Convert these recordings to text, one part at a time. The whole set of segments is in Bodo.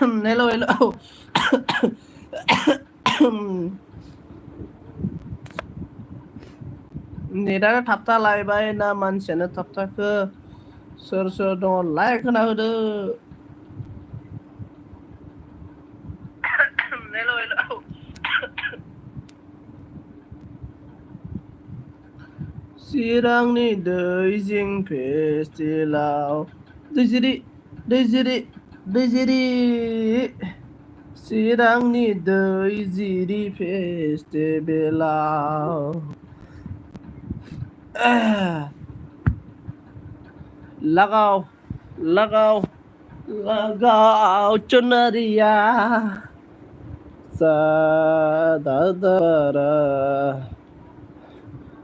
hello hello नेटानो थाबथालायबाय ना मानसियानो थाबथाखो सोर सोर दङ लाइक होना होदो hello hello चिरांनि दैजिं फेस्टिभेलाव दैजिरि चिरांनि दैजिरि फेस्टिभेलाव लगाव चुनरिया sadadara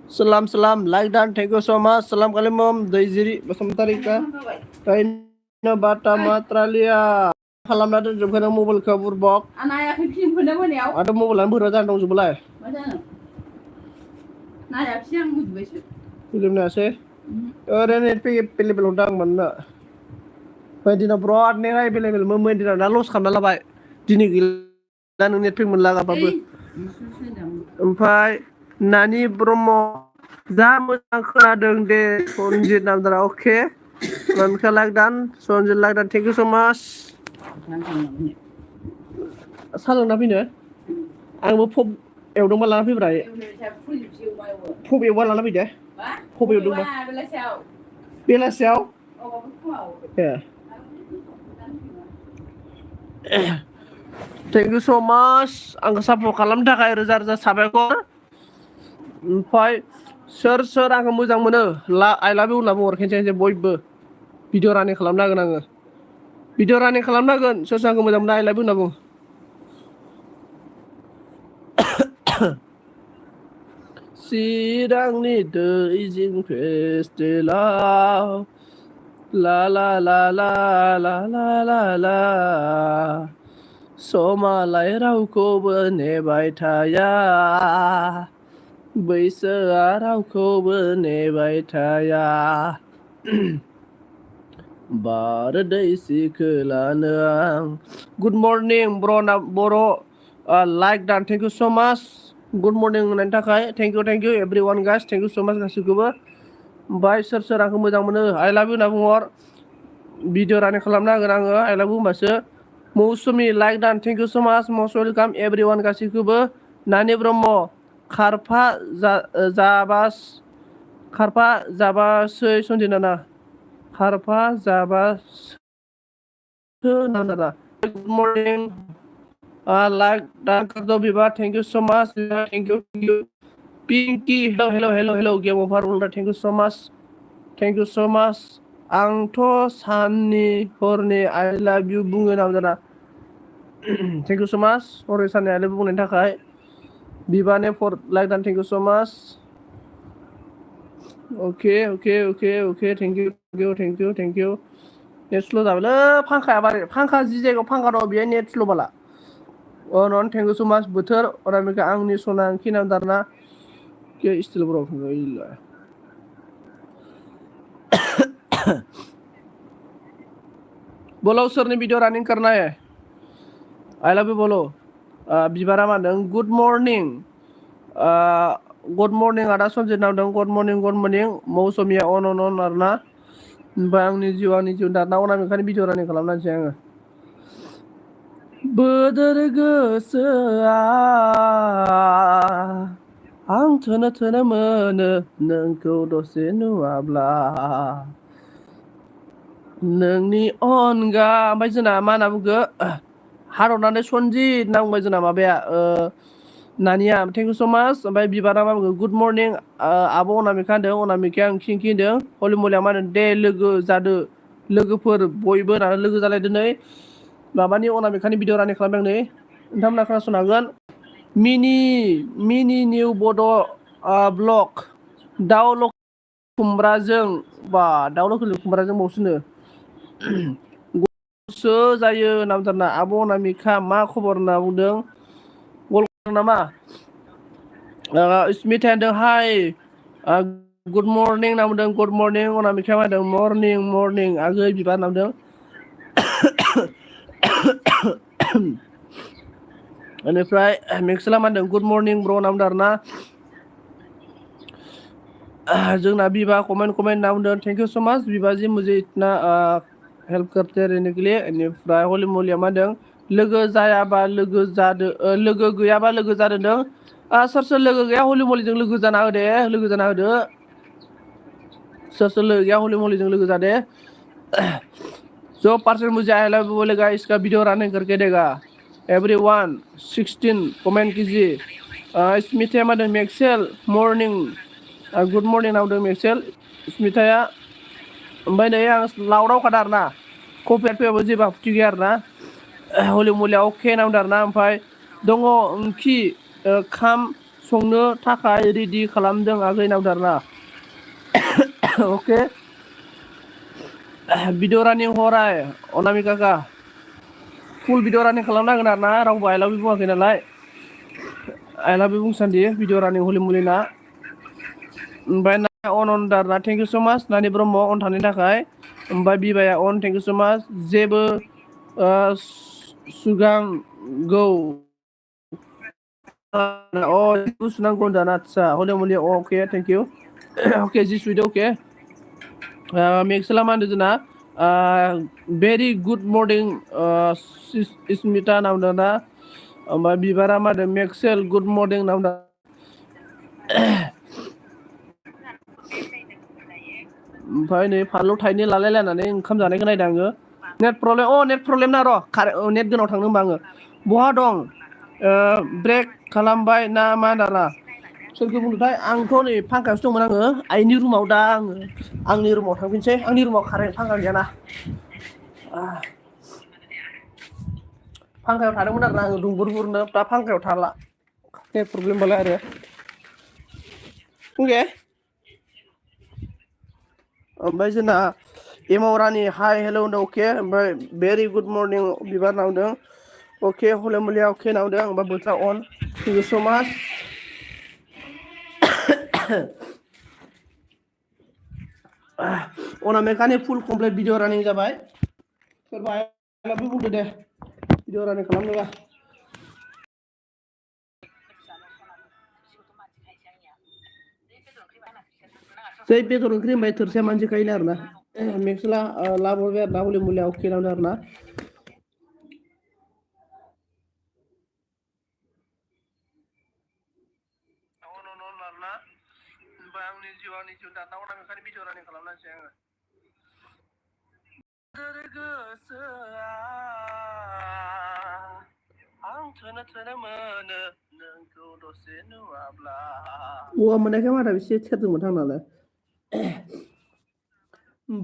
salam like dan thank you so much salam kalimum दैजिरि Basumatary Ka kaino bata matralia खालामना दोनजोबखादों मबाइलखौ बुरबक नायाखै फिल्मखौनो मोनायाव आरो मबाइलानो बोरैबा जाना दंजोबोलाय मा जानो नायाखै आं उन्दुबायसो फिल्म नायासै ओरैनो एभेलेबेल हरदों आं मानोना दिनाव ब्रड नेट एभेलेबेल मोन दिनाव दा लस खालामना लाबाय दिनै गैला नों नेट पेक मोनला गाबाबो ओमफ्राय नानि ब्रह्म जा मोजां खोनादों दे सनजित नामदारा अके मोनखा लाइक दान सनजित लाइक दान थेंक इउ स माच सा लोंना फैनो आंबो फब एवदोंबा लाना फैब्रा फब एवबा लाना फैदे फब एवदोंबा बेलासियाव थेंक इउ स माच आंखौ सापर्ट खालामनो थाखाय रोजा रोजा साबायखर ओमफ्राय सोर सोर आंखौ मोजां मोनो आइ लाभ इउ होनना बुंहर खेनसे बयबो भिडिअ रानिं खालामनो हागोन आङो भिडिअ रानिं खालामनो हागोन सोर सोर आंखौ मोजां मोनो आइ लाभ इउ होनना बुं चिरांनि दैजिं फेस्टिभेलाव ला ला ला ला ला ला ला ला समालाय रावखौबो नेबाय थाया बैसोआ रावखौबो नेबाय थाया बारदै सिखोलानो आं गुड मर्निं बर' लाइक दान थेंक इउ स माच गुड मर्निं होननायनि थाखाय thank you every one guys thank you so माच गासैखौबो ओमफ्राय सोर सोर आंखौ मोजां मोनो आइ लाभ इउ होनना बुंहर भिडिअ रानिं खालामनो हागोन आङो आइ लाभ इउ होनबासो मौसुमि लाइक दान थेंक इउ स माच मस्ट वेलकाम एभ्रि वान गासैखौबो नानि ब्रह्म खारफा जाबासै सन्जिनाना खारफा जाबासो नाना गुड मर्निं लाइक दान करदो बिबा thank you so much thank you Pinky hello गेम अभार उल्टा थेंक इउ स माच आंथ' साननि हरनि आइ लाभ इउ बुङो नामजादा थेंक इउ स माच हरनि साननि आइ लाभ इउ बुंनायनि थाखाय बिबाने फर लाइक दान थेंक इउ स माच अके थेंक इउ नेट स्ल' जाबायलै फांखाया बारे फांखा जि जायगायाव फांखा दं बेहाय नेट स्ल' बाला नन थेंक इउ स माच बोथोर अनामिका आंनि सना आंखि नामदारना के स्टिल ब्र बोलो सोरनि भिडिअ रानिं करना है आई लव यू बोलो बिबारा मा होनदों गुड मर्निं आदा सन्जित नामदों गुड मर्निं मौसुमिया अन आरोना ओमफ्राय आंनि जिउ दाना अनामिकानि भिडिअ रानिं खालामनानैसै आङो बोदोर गोसोआ आं थोनो मोनो नोंखौ दसे नुवाब्ला नोंनि अनगा ओमफ्राय जोंना मा होनना बुंखो हारनानै सन्जित होनना बुंबाय जोंना माबाया नानिया थेंक इउ स माच ओमफ्राय बिबारा मा बुङो गुड मर्निं आब' अनामिका होनदों अनामिकाया आं खिंखि होनदों हलिमलिया मा होनदों दे लोगो जादो लोगोफोर बयबो होननानै लोगो जालायदो नै माबानि अनामिकानि भिडिअ रानिं खालामदों नै नोंथांमोना खोनासंनो हागोन मिनि निउ बड' ब्लग दाउ खुमब्राजों दाउ लकेल खुमब्राजों बावसोनो गोसो जायो नामजादा आब' अनामिका मा खबर होनना बुंदों गल नामा स्मिथा होनदों हाय गुड मर्निं होनना बुंदों गुड मर्निं अनामिका मा होनदों मर्निं आगै बिबार होनना बुंदों बेनिफ्राय मेक्सला मा होनदों गुड मर्निं ब्र नाम दारना जोंना बिबा कमेंट नाम दं थैंक यू सो मच बिबा जी मुझे इतना हेल्प करते रहने के लिए बेनिफ्राय हलि मलिया मा होनदों लोगो जायाबा लोगो जादो लोगो गैयाबा लोगो जादों सोर सोर लोगो गैया हलि मलिजों लोगो जाना होदे लोगो जाना होदो सोर सोर लोगो गैया हलि मलिजों लोगो जादे जो पर्सन मुझे आई लव यू बोलेगा इसका वीडियो रनिंग करके देगा एवरीवन 16 कमेंट कीजिए स्मिथाया मा होनदों मेक्सेल मर्निं गुड मर्निं नावदों मेक्सेल स्मिथाया ओमफ्राय नै आं लाउडाव खादा आरोना कपिराइट फैबाबो जेबो आपत्ति गैया आरोना हलि मलिया अके नामदों आरोना ओमफ्राय दङ ओंख्रि खाम संनो थाखाय रेडि खालामदों आगै नामदों आरोना अके भिडिअ रानिं हराय अनामिका का फुल भिडिअ रानिं खालामनांगोन आरोना रावबो आइ लाभ इउ बुङाखै नालाय आइ लाभ इउ बुंसान्दि भिडिअ रानिं हलि मलिना ओमफ्राय अनदारना थेंक इउ सो माच नानि ब्रह्म अन थानायनि थाखाय ओमफ्राय बिबाया अन थेंक इउ सो माच जेबो सुगां गौ गुसु नांगौ होनदाना आदसा हलि मलि अके थेंक इउ अके जि सुइद अके मेक्सला मा होनदों जोंना भेरि गुड मर्निं स्मिता नामदों ना ओमफ्राय बिबारा मा होनदों मेक्सेल गुड मर्निं नामदों ओमफ्राय नै फानलु थाइनै लालायलायनानै ओंखाम जानायखौ नायदों आङो नेट प्रब्लेम ना र' नेट गोनाङाव थांनो होनबा आङो बहा दं ब्रेक खालामबाय ना मा दाना सोरखौ बुंदोंथाय आंथ' नै फांखायावसो दंमोन आङो आइनि रुमाव दा आङो आंनि रुमाव थांफिनसै आंनि रुमाव कारेन्ट फांखा गैयाना फांखायाव थादोंमोन आरोना आङो दुंबुर दा फांखायाव थाला नेट प्रब्लेम बालाय आरो बुंगे ओमफ्राय जोंना एमावरानि हाय हेल' होनदों अके ओमफ्राय भेरि गुड मर्निं बिबार नावदों अके हले मुलिया अके नावदों ओमफ्राय बोथोरा अन थेंक इउ सो माच अनामिकानि फुल कमप्लिट भिडिअ रानिं जाबाय सोरबा आइलाबो बुंदो दे भिडिअ रानिं खालामनोबा जै बेदर ओंख्रि होनबाय थोरसिया मानजिखायोनो आरोना मेक्सला लाबोबाय आरोना हलि मुलिया अके नावदों आरोना आंनि जिउ दाना अनामिकानि भिडिअ रानिं खालामनोसै आङो गोसोआ आं थोनो मोनो नोंखौ दसे नुवाब्ला औवा मोननायखाय माथा एसे थेरदोंमोन थांनालाय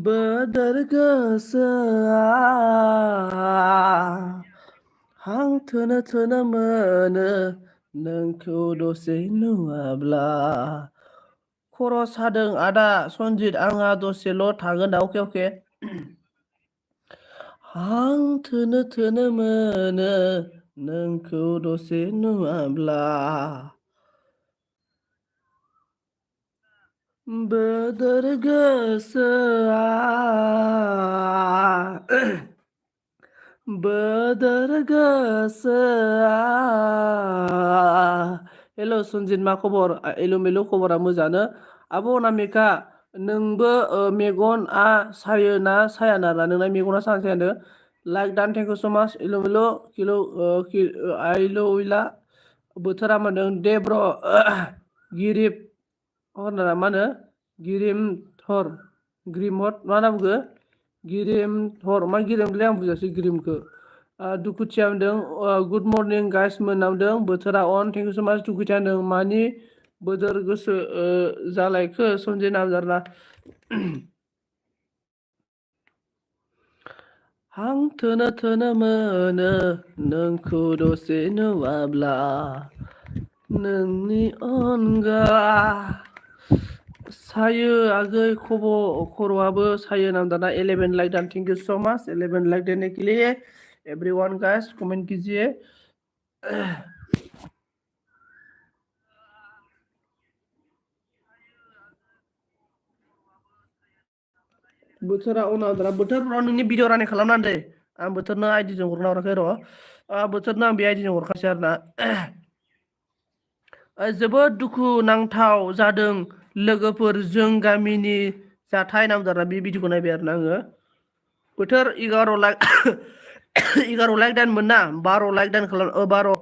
बोदोर गोसोआ आं थोनो मोनो नोंखौ दसे नुवाब्ला खर' सादों आदा सनजित आंहा दसेल' थागोन दा अके अके आं थोनो मोनो नोंखौ दसे नुवाब्ला बोदोर गोसोआ बोदोर गोसोआ हेल' सनजित मा खबर एलु मेलु खबरा मोजाङानो आब' अनामिका नोंबो मेगना सायो ना साया नारा नोंना मेगना साया लाइक दान थेंक इउ सो माच एलु मेलु किलु आइलु उइला बोथोरा मोनदों दे ब्र गिरिब मा होनो गिरिमथर ग्रिमहट मा होनना बुङो गिरिमथर मा गिरिमलै आं बुजासै गिरिमखौ दुखुथिया होनदों गुड मर्निं गाइस मोनावदों बोथोरा अन थेंक इउ सो माच दुखुथिया होनदों मानि बोदोर गोसो जालायखो सनजय नामजारना आं थोनो मोनो नोंखौ दसे नुवाब्ला नोंनि अनगा सायो आगै खर'आबो सायो नामदाना 11 लाइक दान thank you so much 11 like देने के लिए एवरीवन गाइस कमेंट कीजिए बोथोरा अनाद्रा बोथोरफ्राव नोंनि भिडिअ रानिं खालामनानै दे आं बोथोरनो आइडिजों हरना हराखै र' बोथोरनो आं बे आइडिजों हरखासै आरो ना जोबोद दुखु नांथाव जादों लोगोफोर जों गामिनि जाथाय नामजादा बे भिडिअखौ नायबाय आरो ना आङो बोथोर 11 लाइक 11 लाइक दान मोनना 12 लाइक दान खालाम 12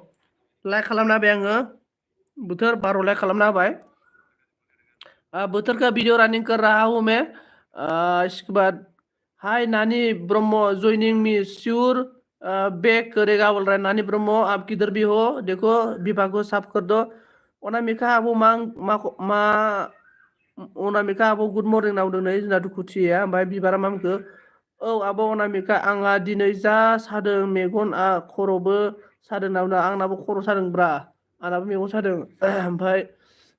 लाइक खालामना होबाय आङो बोथोर 12 लाइक खालामना होबाय बोथोर का वीडियो रनिंग कर रहा हूँ मैं इसके बाद हाय नानी Brahma joining me sure back करेगा बोल रहा है नानी ब्रह्म आप किधर भी हो देखो विभा को साफ कर दो अनामिका आबो मा अनामिका आबो गुड मर्निं नावदों नै जोंना दुखुथिया ओमफ्राय बिबारा मामखो औ आब' अनामिका आंहा दिनै जा सादों मेगना खर'बो सादों नावना आंनाबो खर' सादोंब्रा आंनाबो मेगन सादों ओमफ्राय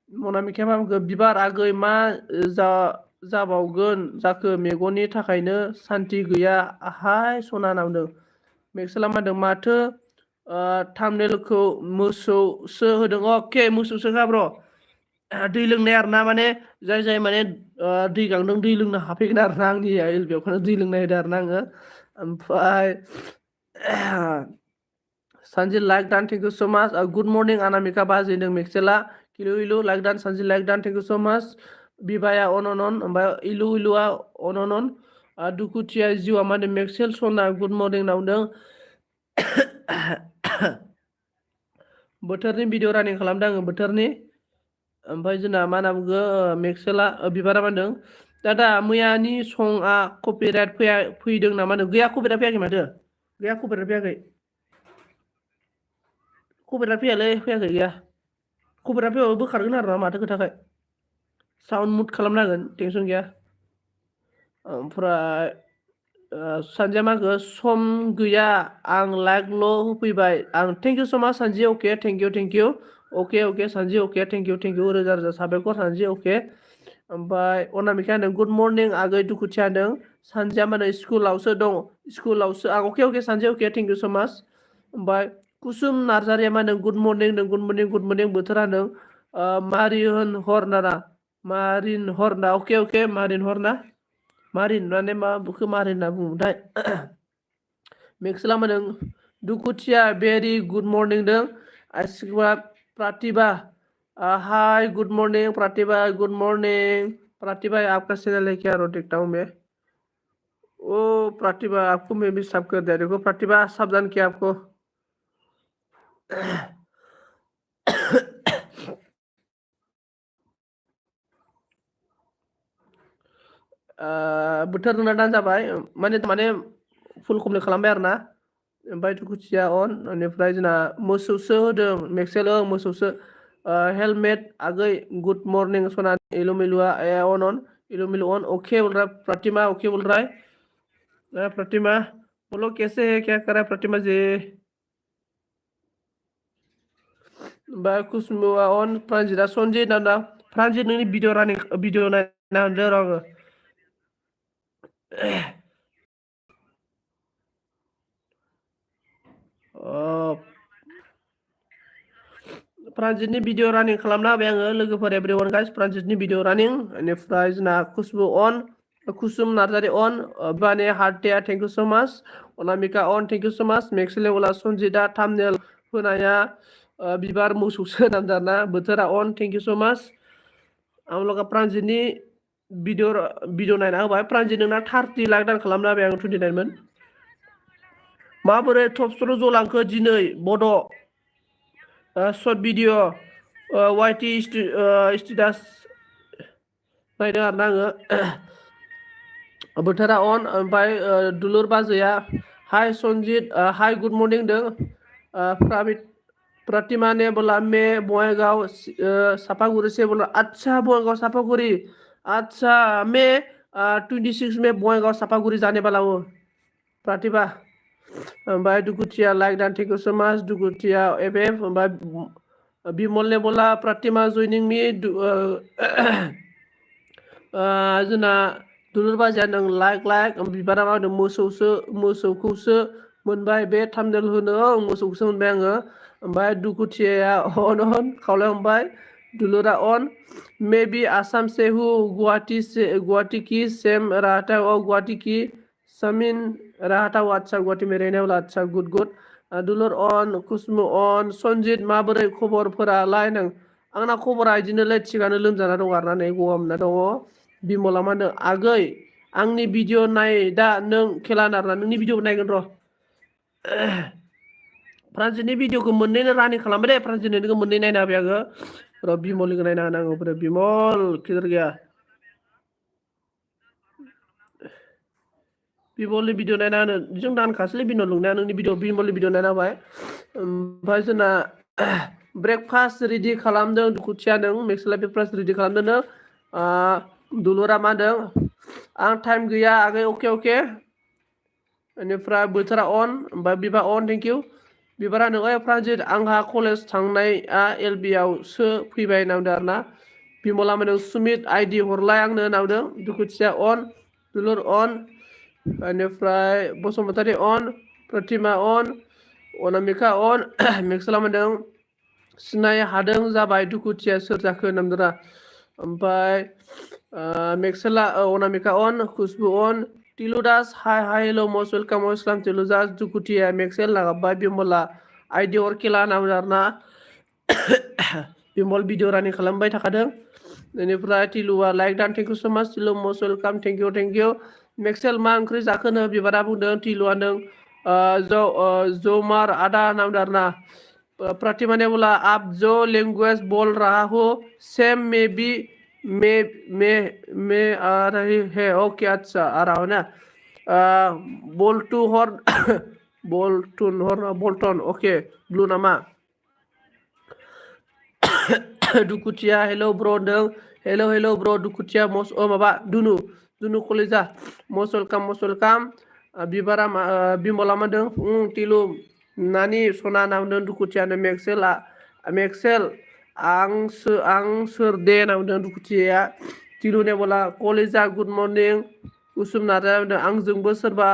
अनामिकाया मामखो बिबार आगै मा जाबावगोन जाखो मेगननि थाखायनो सान्ति गैया हाय सना नावदों मेक्सेला मादों माथो थामनेलखौ मोसौसो होदों अके मोसौसो गाब्र' दै लोंनाय आरो ना माने जाय माने दै गांदों दै लोंनो हाफैगोन आरो ना आंनि बेयावखौनो दै लोंनाय होदो आरो ना आङो ओमफ्राय सानजि लाइक दान थेंक इउ सो माच गुड मर्निं अनामिका बाजै नों मेक्सेला किलु इलु लाइक दान सानजि लाइक दान थेंक इउ सो माच बिबाया अननन ओमफ्राय इलुआ अननन दुखुथिया जिउआ माने मेक्सेल सना गुड मर्निं नावदों बोथोरनि भिडिअ रानिं खालामदों आङो बोथोरनि ओमफ्राय जोंना मा होनना बुङो मेक्सेला बिबारा मा होनदों दादा मैयानि सङा कपिराइट फैदों नामा होनदों गैया कपिराइट फैयाखै माथो गैया कपिराइट फैयाखै कपिराइट फैयाखै गैया कपिराइट फैबाबो बोखारगोन आरो ना माथो खोथाखाय साउन्ड मुट खालामनांगोन टेनसन गैया ओमफ्राय सानजिया माखो सम गैया आं लाइकल' होफैबाय आं thank you so much Sanji okay thank you okay Sanji okay thank you Roja Roja साबायखर सानजि अके ओमफ्राय अनामिका होनदों गुड मर्निं आगै दुखुथिया होनदों सानजिया माने स्कुलावसो दं स्कुलावसो आं अके Sanji okay thank you so much ओमफ्राय कुसुम नार्जारिया मा होनदों गुड मर्निं बोथोरा होनदों मारिन हर नारा मारिन हर ना अके मारिन हर ना मारिन माने मा बुखो मारिन होनना बुङोमोनथाय मेक्सेला मा होनदों दुखुथिया भेरि गुड मर्निं दों आसिबा प्रतिभा हाय गुड मर्निंग प्रतिभा गुड मर्निंग प्रतिभा आपका चैनल है क्या रो देखता हूँ मैं ओ प्रतिभा आपको मैं भी सब कर दिया देखो प्रतिभा सावधान किया आपको बोथोर नोंना दान जाबाय माने फुल कमप्लिट खालामबाय आरो ना ओमफ्राय दुखुथिया अन बेनिफ्राय जोंना मोसौसो होदों मेक्सेल मोसौसो हेलमेट आगै गुड मर्निं सना इलुमिलुआ अन इलुमिलु अन ओके बोल रहा प्रतिमा ओके बोल रहा है प्रतिमा बोलो कैसे है क्या कर रहा है प्रतिमा जी कुसुमुआ अन प्रान्जिता सनजित ना प्रान्जित नोंनि भिडिअ नायना होनदों र' आङो प्रान्जितनि भिडिअ रानिं खालामना होबाय आङो लोगोफोर एभ्रिवान गाइस प्रान्जितनि भिडिअ रानिं बेनिफ्राय जोंना खुसबु अन कुसुम नार्जारि अन बाने हार्टिया थेंक इउ सो माच अनामिका अन थेंक इउ सो माच मेक्सेलेवला सनजिता थामनेल होनाया बिबार मोसौसो नामजाना बोथोरा अन थेंक इउ सो माच आं लोगो प्रान्जितनि भिडिअ नायना होबाय प्रान्जित नोंना 30 लाख दान खालामना होबाय आं 29 मोन माबोरै टप स्टर जलांखो दिनै बड' सर्ट भिडिअ वाइटि स्टेटास नायदों आरो ना आङो बोथोरा अन ओमफ्राय दुलुर बाजैया हाय सनजित हाय गुड मर्निं होनदों प्रतिमा ने बोला मैं बङाइगाव सापागुरी से बोला अच्छा बङाइगाव सापागुरी अच्छा मैं 26 में बङाइगाव सापागुरी जाने वाला हूँ प्रतिभा ओमफ्राय दुखुथिया लाइक दान थेंक इउ सो माच दुखुथिया एफ ओमफ्राय बिमल ने बोला प्रतिमा जइनिं मी जोंना दुलुर बाजिया नों लाइक बिबारा मा होनो मोसौखौसो मोनबाय बे थामनेल होनो मोसौखौसो मोनबाय आङो ओमफ्राय दुखुथिया अन खावलाय हमबाय दुलुरा अन मे बी आसाम से हूँ गुवाहाटी की सेम रहता है और गुवाहाटी की समीन राहाताव आच्छा गुवाहाटी में रहने वाला आच्छा गुड गुड दुलुर अन कुसुमु अन सनजित माबोरै खबरफोरालाय नों आंना खबरा इदिनोलै थिगानो लोमजाना दं आरोना नै गगा मोनना दङ बिमला मा होनदों आगै आंनि भिडिअ नाय दा नों खेला नारना नोंनि भिडिअ नायगोन र' फ्रान्सिसनि भिडिअखौ मोननैनो रानिं खालामबाय दे फ्रान्सिसनो नोङो मोननै नायना होबाय आङो र' बिमलनिखौ नायना होनांगौ बिमल खिदार गैया बिमलनि भिडिअ नायना होनो जों दानखासैलै बिमल नोंनाया नोंनि भिडिअ बिमलनि भिडिअ नायना होबाय ओमफ्राय जोंना ब्रेकफास्ट रेडि खालामदों दुखुथिया नों मेक्सला ब्रेकफास्ट रेडि खालामदों नों दुलुरा मा होनदों आं टाइम गैया आगै अके अके बेनिफ्राय बोथोरा अन ओमफ्राय बिबा अन थेंक इउ बिबारा होनदों ओइ फ्रान्जित आंहा कलेज थांनाया एलबि आवसो फैबाय होनदों आरोना बिमला होनदों सुमित आइडि हरलाय आंनो होनदों दुखुथिया अन दुलुर अन बेनिफ्राय बसुमतारी अन प्रतिमा अन अनामिका अन मेक्सला होनदों सिनाय हादों जाबाय दुखुथिया सोर जाखो होनदोंरा ओमफ्राय मेक्सला अनामिका अन खुशबु अन टिलुदास हाय हाय हेलो मस्ट वेलकाम इस्लाम टिलुदास दुखुथिया मेक्सेल लागाबबाय बिमला आइडि हर खेला होनदों आरोना बिमल भिडिअ रानिं खालामबाय थाखादों बेनिफ्राय टिलुआ लाइक दान थेंक इउ सो माच टिलु मस्ट वेलकाम थेंक इउ मेक्सेल मा ओंख्रि जाखोनो बिबारा बुंदों टिलुआ नों जमार आदा होनदों आरोना प्रतिमा ने बोला आप जो लैंग्वेज बोल रहा हो सेम में भी मैं आ रही है ओके अच्छा आ रहा हो ना बोल्टू हर बोल्टन ओके ब्लू नामा दुखुथिया हेलो ब्र होनदों हेलो ब्र दुखुथिया मस माबा दुनु कलेजा मस्ट वेलकाम बिबारा बिमला मा होनदों टिलु नानि सना होनना बुंदों दुखुथियानो मेक्सेल आं सोर दे होनना बुंदों दुखुथिया टिलु ने बोला कलेजा गुड मर्निं उसुम नार्जारि बुंदों आंजोंबो सोरबा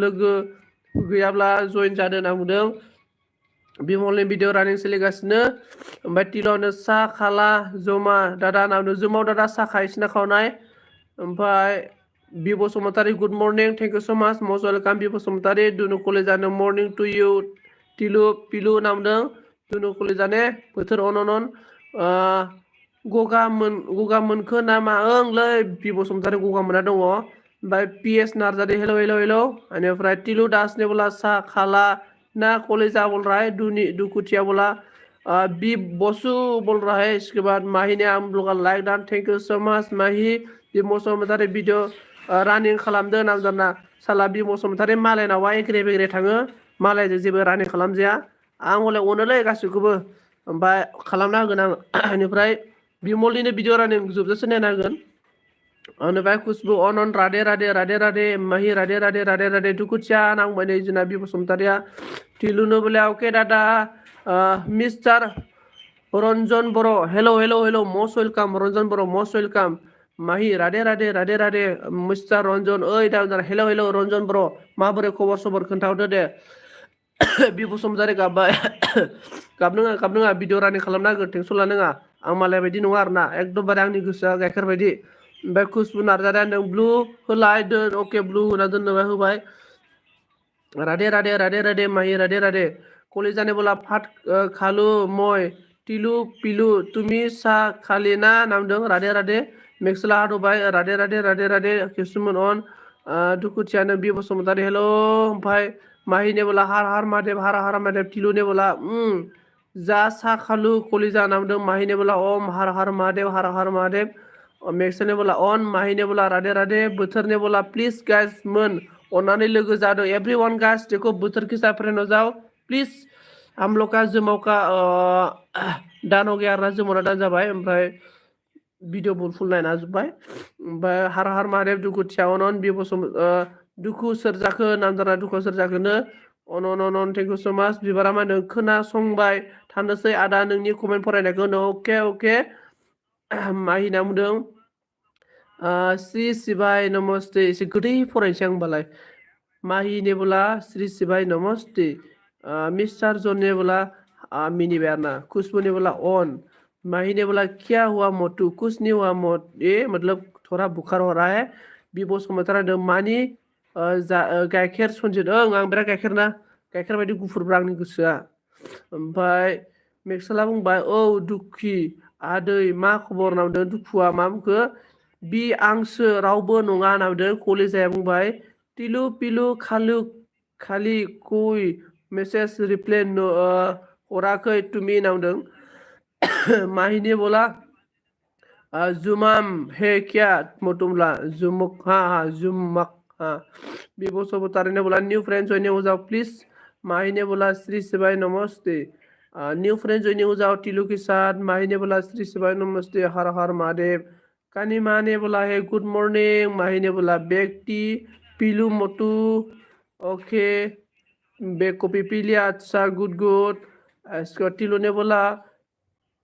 लोगो गैयाब्ला जइन जादों होनना बुंदों बिमलनि भिडिअ रानिं सोलिगासिनो ओमफ्राय टिलुआनो सा खाला जमा दादा होनना बुंदों जुमाव दादा सा खायसिना खावनाय ओमफ्राय B Basumatary good morning thank you so much most welcome B Basumatary दुनु कलेजानो morning to you Tilu Pilu होनना बुंदों दुनु कलेजाने बोथोर अन गगा मोनखो नामा ओंलै बि बसुमतारी गगा मोनना दङ ओमफ्राय पि एस नार्जारि हेलो बेनिफ्राय टिलु दासने बोला सा खाला ना कलेजा बोल रहा है दुखुथिया बोला बी बसु बोल रहा है इसके बाद माही ने हम लोग like done thank you so much Mahi B Basumatary video रानिं खालामदों नामजाना साला बि बसुमतारी मालायनावा एग्रे बेग्रे थाङो मालायजों जेबो रानिं खालामजाया आं हले अनोलै गासिखौबो ओमफ्राय खालामना होगोन आं बेनिफ्राय बिमलनिनो भिडिअ रानिं जोबजासे नायना होगोन बेनिफ्राय खुशबु अनन राधे माहि राधे दुखुथिया नांबाय नै जोंना बि बसुमतारिया टिलुनो बोले अके दादा मिस्टार रन्जन बर' हेलो मस्ट वेलकाम रन्जन बर' मस्ट वेलकाम माहि राधे मिस्टार रन्जन ओइ दा हेलो रन्जन बर' माबोरै खबर सबर खोन्थाहरदो दे बि बसुमतारी गाबबाय गाबनोङा भिडिअ रानिं खालामना होगोन टेनसन लानाङा आं मालाय बायदि नङा आरोना एकदमबारे आंनि गोसोआ गाइखेर बायदि ओमफ्राय खुशबु नार्जारिया होनदों ब्लु होलाय दोन अके ब्लु होना दोननोबा होबाय राधे माहि राधे कलेजाने बोला फाट खालु मय टिलु पिलु तुमी सा खाली ना नामदों राधे मेक्सला हादबाय राधे किसुमन अन दुखुथियानो बि बसुमतारी हेलो ओमफ्राय माहिने बोला हार मादेव टिलु ने बोला जा सा खालु कलेजा नामदों माहिने बोला ओम हार मादेव मेक्सने बोला अन माहिने बोला राधे बोथोरने बोला प्लिज गाइस मोन अन्नानै लोगो जादों एवरीवन गाइस देखो बोथोर के साथ फ्रेंड हो जाओ प्लिज हम लोग का जमाव का दान हो गया आरोना जमावना दान जाबाय ओमफ्राय भिडिअ फुल नायना जोब्बाय ओमफ्राय हार मादेव दुखुथिया अनन बि बसुम दुखु सोर जाखो नामजाना दुखु सोर जाखोनो अन थेंक इउ सो माच बिबारा मा होनदों खोनासंबाय थानोसै आदा नोंनि कमेन्ट फरायनायखौ अके माहिना बुंदों श्री शिबाय नमस्ते एसे गोदै फरायनोसै आं होनबालाय माहि ने बोला श्री शिबाय नमस्ते मिस्टर जन ने बोला मिनिबाय आरोना खुशबू ने बोला ऑन माही ने बोला क्या हुआ मोटू कुछ नहीं हुआ ये मतलब थोड़ा बुखार हो रहा है बि बसुमतारी होनदों मानि गाइखेर सनजित ओं आं बिराद गाइखेर ना गाइखेर बायदि गुफुरब्रा आंनि गोसोआ ओमफ्राय मेक्सेला बुंबाय औ दुखि आदै मा खबर होनना बुंदों दुखुआ मा बुंखो बि आंसो रावबो नङा होनना बुंदों कलिजाया बुंबाय तिलु पिलु खालु खालि कुइ मेसेज रिप्लाय हराखै तुमि होनना बुंदों माहिनी बोला जुमाम है क्या मोटुमला जुमुक हाँ जुमक हाँ विभो बता ने बोला न्यू फ्रेंड ज्वाइनिंग हो जाओ प्लीज माही ने बोला श्री शिवाय नमस्ते न्यू फ्रेंड ज्वाइनिंग हो जाओ टीलू के साथ माही ने बोला श्री शिवाय नमस्ते हर हर महादेव कानी माँ ने बोला है गुड मॉर्निंग माही ने बोला बेग टी पीलू मोटू ओके बेग कॉपी पी लिया अच्छा गुड गुड इसको टीलू ने बोला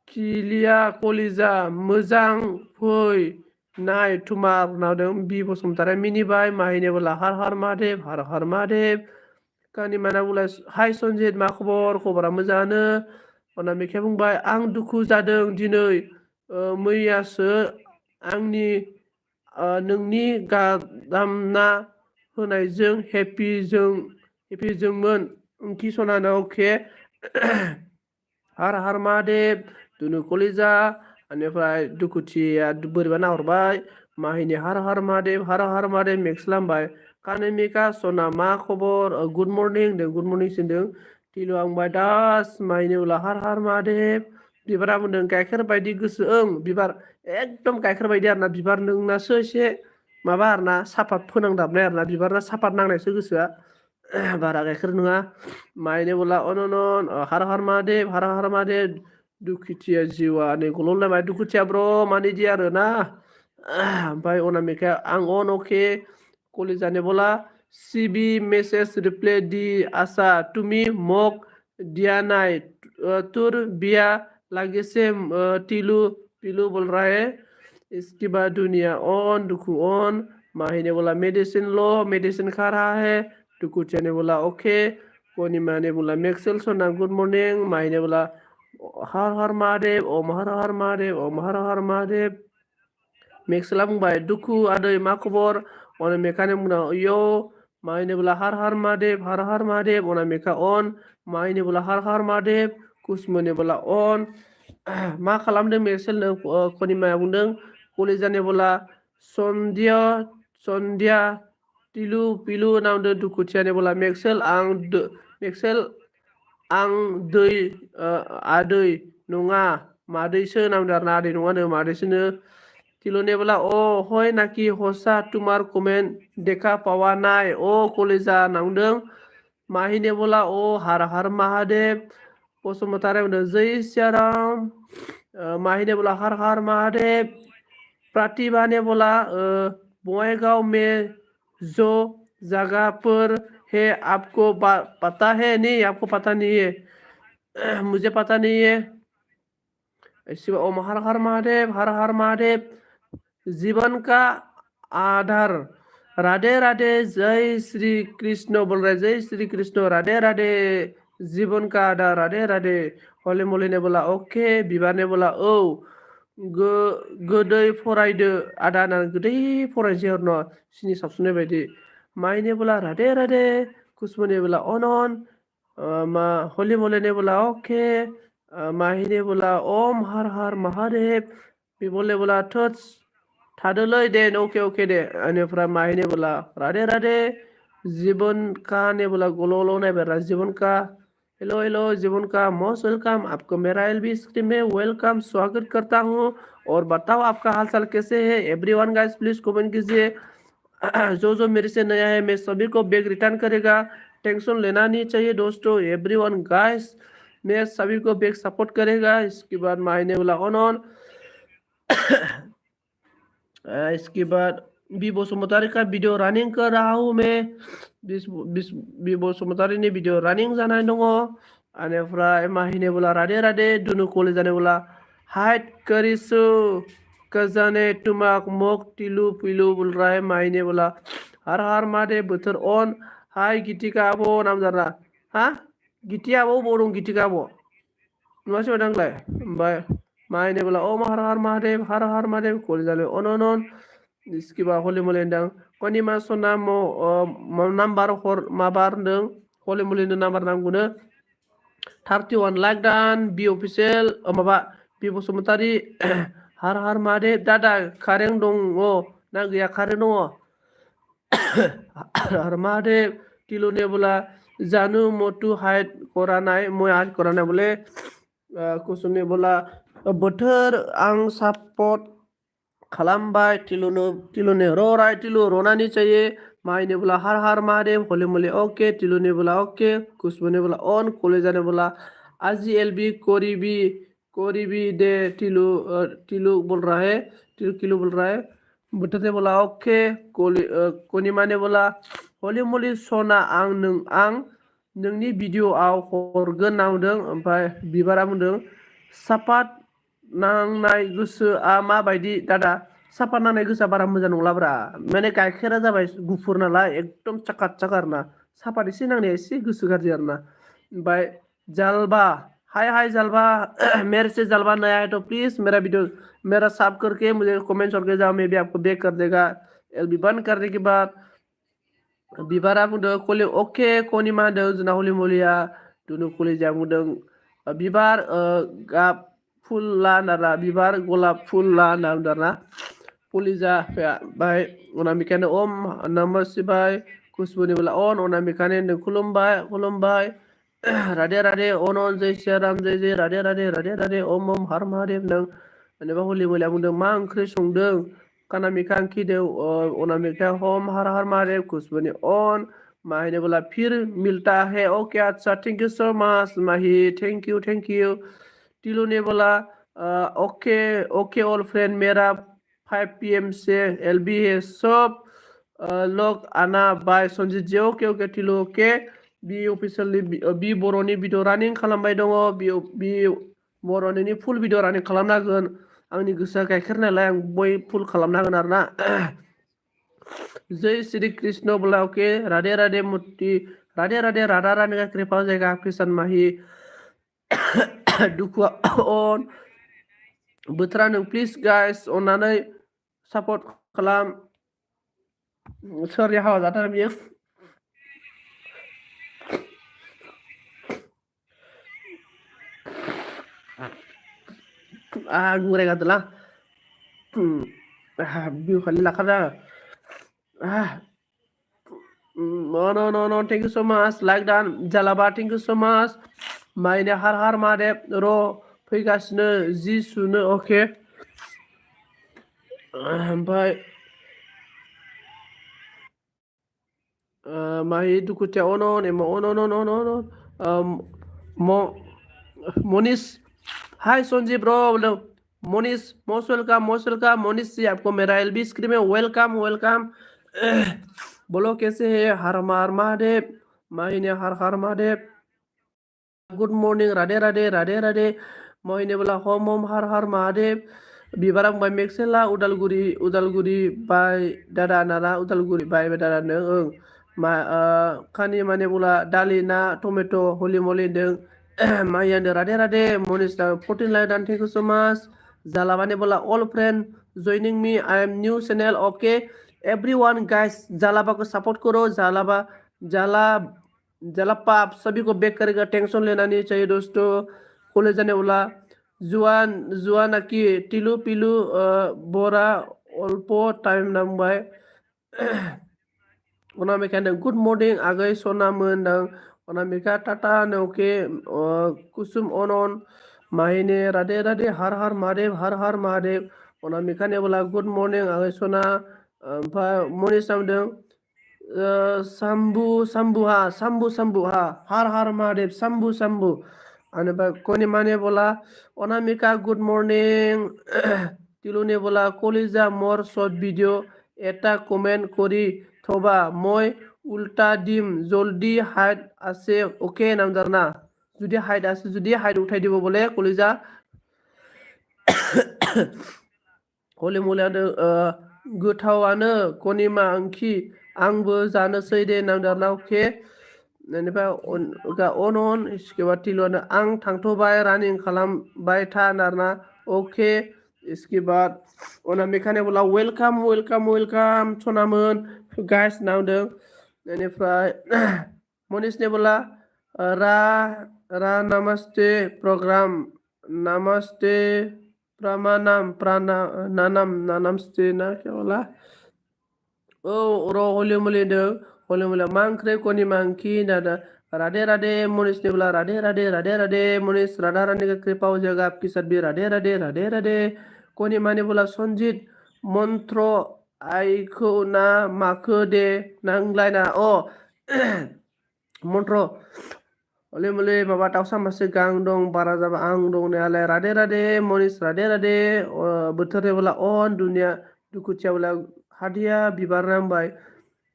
किलिया कलिजा मोजां फै नाय तुमार नावदों बि बसुमतारी मिनिबाय माहिने बोला हर हर महादेव कानि माना बोला हाय सनजित मा खबर खबरा मोजाङानो अनामिकाया बुंबाय आं दुखु जादों दिनै मैयासो आंनि नोंनि गादामना होनायजों हेपिजोंमोन ओंथि सनानो अके हर हर महादेव दुनु कलिजा बेनिफ्राय दुखुथिया बोरैबा नाहरबाय माहिनी हर हर महादेव मेक्स लामबाय कानिमिका सना मा खबर गुड मर्निं होनदों गुड मर्निं सिनदों टिलु आंबाय दास माहिनी उला हर हर महादेव बिबारा बुंदों गाइखेर बायदि गोसो ओं बिबार एकदम गाइखेर बायदि आरोना बिबार नोंनासो एसे माबा आरोना सापात फोनांदाबनाय आरोना बिबारना सापात नांनायसो गोसोआ बारा गाइखेर नङा माहिनी बोला अनन हर हर महादेव दुखुथिया जिउआ नै गल'लायबाय दुखुथिया ब्र मानि दि आरो ना ओमफ्राय अनामिकाया आं अन अके कलिजाने बोला सिबि मेसेज रिप्ले दि आशा तुमि मक दियानाय तुर बिया लागिसे टिलू पिलू बोल रहा है इसके बाद दुनिया ऑन दुखु ऑन माही ने बोला मेडिसिन लो मेडिसिन खा रहा है दुखुथिया ने बोला ओके कोनिमा ने बोला मेक्सेल सोना गुड मॉर्निंग माही ने बोला हर हर महादेव ओम हर हर महादेव मेक्सेला बुंबाय दुखु आदै मा खबर अनामिकानि बुंनाव यो माहिनी बोला हर हर महादेव अनामिका अन माहिनी बोला हर हर महादेव कुसुमनि बोला अन मा खालामदों मेक्सेलनो कनिमाया बुंदों कलिजानि बोला सन्ध्या टिलु पिलु नावदो दुखुथियानि बोला मेक्सेल आं दै आदै नङा मादैसो नामदों आरोना आदै नङानो मादैसोनो टिलुने बोला ओ हय नाकि हसा तुमार कमेन्ट देखा पावा नाय ओ कलिजा नावदों माहिने बोला ओ हर हर महादेव बसुमतारी बुंदों जय सियाराम माहिने बोला हर हर महादेव प्रतिभा ने बोला बङाइगांव में जो जगहपुर है आपको पता है नहीं आपको पता नहीं है मुझे पता नहीं है शिव ओम हर हर महादेव जीवन का आधार राधे राधे जय श्री कृष्ण बोल रहे जय श्री कृष्ण राधे राधे जीवन का आधार राधे राधे हले मले ने बोला ओके बिबार ने बोला औ गोदै फरायदो आदा ना गोदै फरायसै हरनो सिनि साबसुनाय बायदि माइने बोला राधे राधे कुसुमने बोला अनन मा हले मले ने बोला ओके माहिने बोला ओम हर हर महादेव बिबले बोला थोस थादोलै दे ओके ओके दे बेनिफ्राय माहिने बोला राधे राधे जीवन का ने बोला गोलो नायबाय जीवन का हेलो जीवन का मोस्ट वेलकम आपको मेरा एलबी स्क्रीन में वेलकम स्वागत करता हूँ और बताओ आपका हाल चाल कैसे है एवरीवन गाइस प्लीज कमेंट कीजिए जो मेरे से नया है मैं सभी को बैग रिटर्न करेगा टेंशन लेना नहीं चाहिए दोस्तों एवरीवन गाइस मैं सभी को बैग सपोर्ट करेगा इसके बाद मायने बोला ऑन इसके बाद बी बसुमतारी का वीडियो रनिंग कर रहा हूँ मैं बी बसुमतारी ने वीडियो रनिंग जानाय दङ बेनिफ्राय माहिने बोला राधे राधे दुनु कलिजाने बोला हाइट करिसु कजाने तुमाक मक टिलु पिलु बोल रहा है माहिने बोला हर हर महादेव बोथोर ऑन हाय गितिका आब' नाम जाना हा गिति आब' बबाव दं गितिका आब' नुवासै माथो आंलाय ओमफ्राय माहिने बोला ओम हर हर महादेव कलिजाने अन Iskiba holi mulendang. Koni ma sona mo number hor mabar deng. Holi mulendo number nangguna. 31 like dan bi official maba bi bosumtari har har made dada kareng dong o na gya kareng dong o. har made tilo ne bola janu motu haid koranai moi haid koranai bole kusumni bola bothor ang support खालामबाय टिलुने रोराय टिलु रोनानी चाहिए माइने बोला हर हर महादेव होले मोले ओके टिलुने बोला ओके कुसबुने बोला ऑन कॉलेजाने बोला आजी एलबी कोरीबी दे टिलु बोल रहा है टिलु किलु बोल रहा है बुटते बोला ओके कोनी माने बोला होले मोले सोना आं नोंनि भिडिअ'आव हरगोन नांदों ओमफ्राय बिबारा बुंदों सापात नांनाय गोसोआ माबायदि दादा सापात नांनाय गोसोआ बारा मोजां नंलाब्रा माने गाइखेरा जाबाय गुफुर नालाय एकदम चाकात चाका आरोना सापात एसे नांनाया एसे गोसो गाज्रि आरोना ओमफ्राय जालबा हाय जालबा मेरे से जालबा नया है तो प्लीज मेरा वीडियो मेरा सब करके मुझे कमेंट्स करके जाओ मैं भी आपको बैक कर देगा एलबी बंद करने के बाद बिबारा बुंदों कलि अके कनिमा होनदों जोंना हलि मलिया दुनु कलेजा बुंदों बिबार गाब फुल ला नारा बिबार गलाब फुल ला नारा कलिजा बाय अनामिकानो ओम नमः शिवाय खुशबुनि बोला अन अनामिकानो खुलुमबाय राधे राधे अन जय श्री राम जय राधे ओम हर महादेव नों जेनेबा हलि मलिया बुंदों मा ओंख्रि संदों कानामिका खिदेव अनामिका होम हर हर महादेव खुशबुनि ऑन माही ने बोला फिर मिलता है ओके अच्छा thank you so much Mahi thank you Tilu ने बोला ओके ऑल फ्रेंड मेरा 5 PM से एलबी है सब लोग आना बाय संजीत जी ओके टिलू ओके बि अफिसियलनि बि बर'नि भिडिअ रानिं खालामबाय दङ बि बर'नि फुल भिडिअ रानिं खालामनो हागोन आंनि गोसोआ गाइखेर नालाय आं बय फुल खालामनो हागोन आरोना जय श्री कृष्ण बोला ओके राधे मूर्ति राधे राधा रानी का कृपा जाएगा किसान माही दुखुआ अन बोथोरा नों प्लिज गाइस अननानै सापर्ट खालाम सोरनि हाबा जाथार बियो गुराय गादला बिउ खालि लाखादा no thank you so much like that जालाबा thank you so much माइने हर हर महादेव र फैगासिनो जि सुनो ओके ओमफ्राय माही दुखुथिया Monis hi Sanjeev bro Monis most welcome Monis ji आपको मेरा एलबी स्क्रीन में वेलकम बोलो कैसे है हर महादेव माही ने हर महादेव गुड मॉर्निंग राधे मोहिनी बोला होम हर महादेव बिबारा बुंबाय मेक्सेला उदालगुरि बाय दादा नारा उदालगुरि बाय दादा नों खानि माने बोला दालि ना टमेट' हलि मलि होनदों माइयानो Radhe Manis 14 like done thank you so much जालाबाने बोला all friend joining me I am new channel okay everyone guys जालाबा को सपोर्ट करो जालापा आप सभी को बैक करेगा टेंशन लेना नहीं चाहिए दोस्तों कॉलेज जाने वाला जुआन की टिलू पिलू बोरा अल्पो टाइम नांबाय अनामिका गुड मॉर्निंं आगै सना मोनदों अनामिका टाटा नौके कुसुम अनन माहिने राधे हर हर महादेव अनामिका ने बोला गुड मॉर्निंग आगै सना ओमफ्राय मनीषा बुंदों शंभु हा हर महादेव शंभु आनिफ्राय कनिमा ने बोला अनामिका गुड मॉर्निंग टिलु ने बोला कलिजा मोर शॉर्ट भिडिअ এটা কমেন্ট করি থবা মই উল্টা দিম জলদি হাইট আছে ওকে নামদার না যদি হাইট আছে যদি হাইট উঠাই দিব বলে কলিজা हले मले गोथावानो कनिमा ओंख्रि आंबो जानोसै दे नामदारना अके बेनिफ्राय अन सिकेबा टिलुआनो आं थांथ'बाय रानिं खालामबाय था नारना अके इसके बाद अनामिका ने बोला वेलकाम वेलकाम वेलकाम सनामोन गाइस नावदों बेनिफ्राय मनीष ने बोला रा रा नमस्ते प्रोग्राम नमस्ते प्रमानम प्राना नानम नानमस्ते ना क्या बोला रो होली मोली दो होली मोली मांक्रे कोनी मांकी दादा राधे राधे मनीष ने बोला राधे राधे राधे राधे मनीष राधा रानी का कृपा हो जाएगा आपके साथ भी राधे राधे राधे राधे कोनी माने बोला संजीत मंत्र आइखो ना माखो दे नांगलायना मंत्र ओले मोले माबा दाउसा मासे गां दं बारा जाबा आं दं नालाय राधे राधे मनीष राधे राधे बोथोर बोला अन दुनिया दुखुथिया बोला हादिया बिबार नांबाय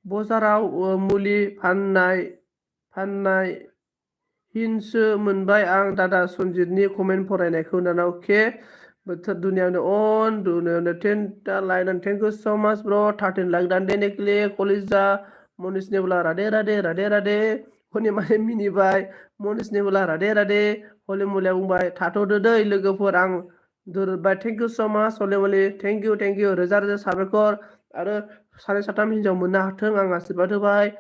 बजाराव मुलि फाननाय हिनसो मोनबाय आं दादा सन्जितनि कमेन्ट फरायनायखौ दाना अके बोथोर दुनियावनो अन दुनियावनो 10 like and thank you so much bro 13 like दान देने के लिए कॉलेजा मनीष ने बोला राधे राधे राधे राधे कोनी माने मिनिबाय मनीष ने बोला राधे राधे हले मुलिया बुंबाय थाथ'दो दै लोगोफोर आं दोरबाय थैंक यू सो मच हले मुलि थैंक यू रोजा रोजा साबायखर आरो सानै साथाम हिन्जाव मोननो हाथों आं आशीर्बाद होबाय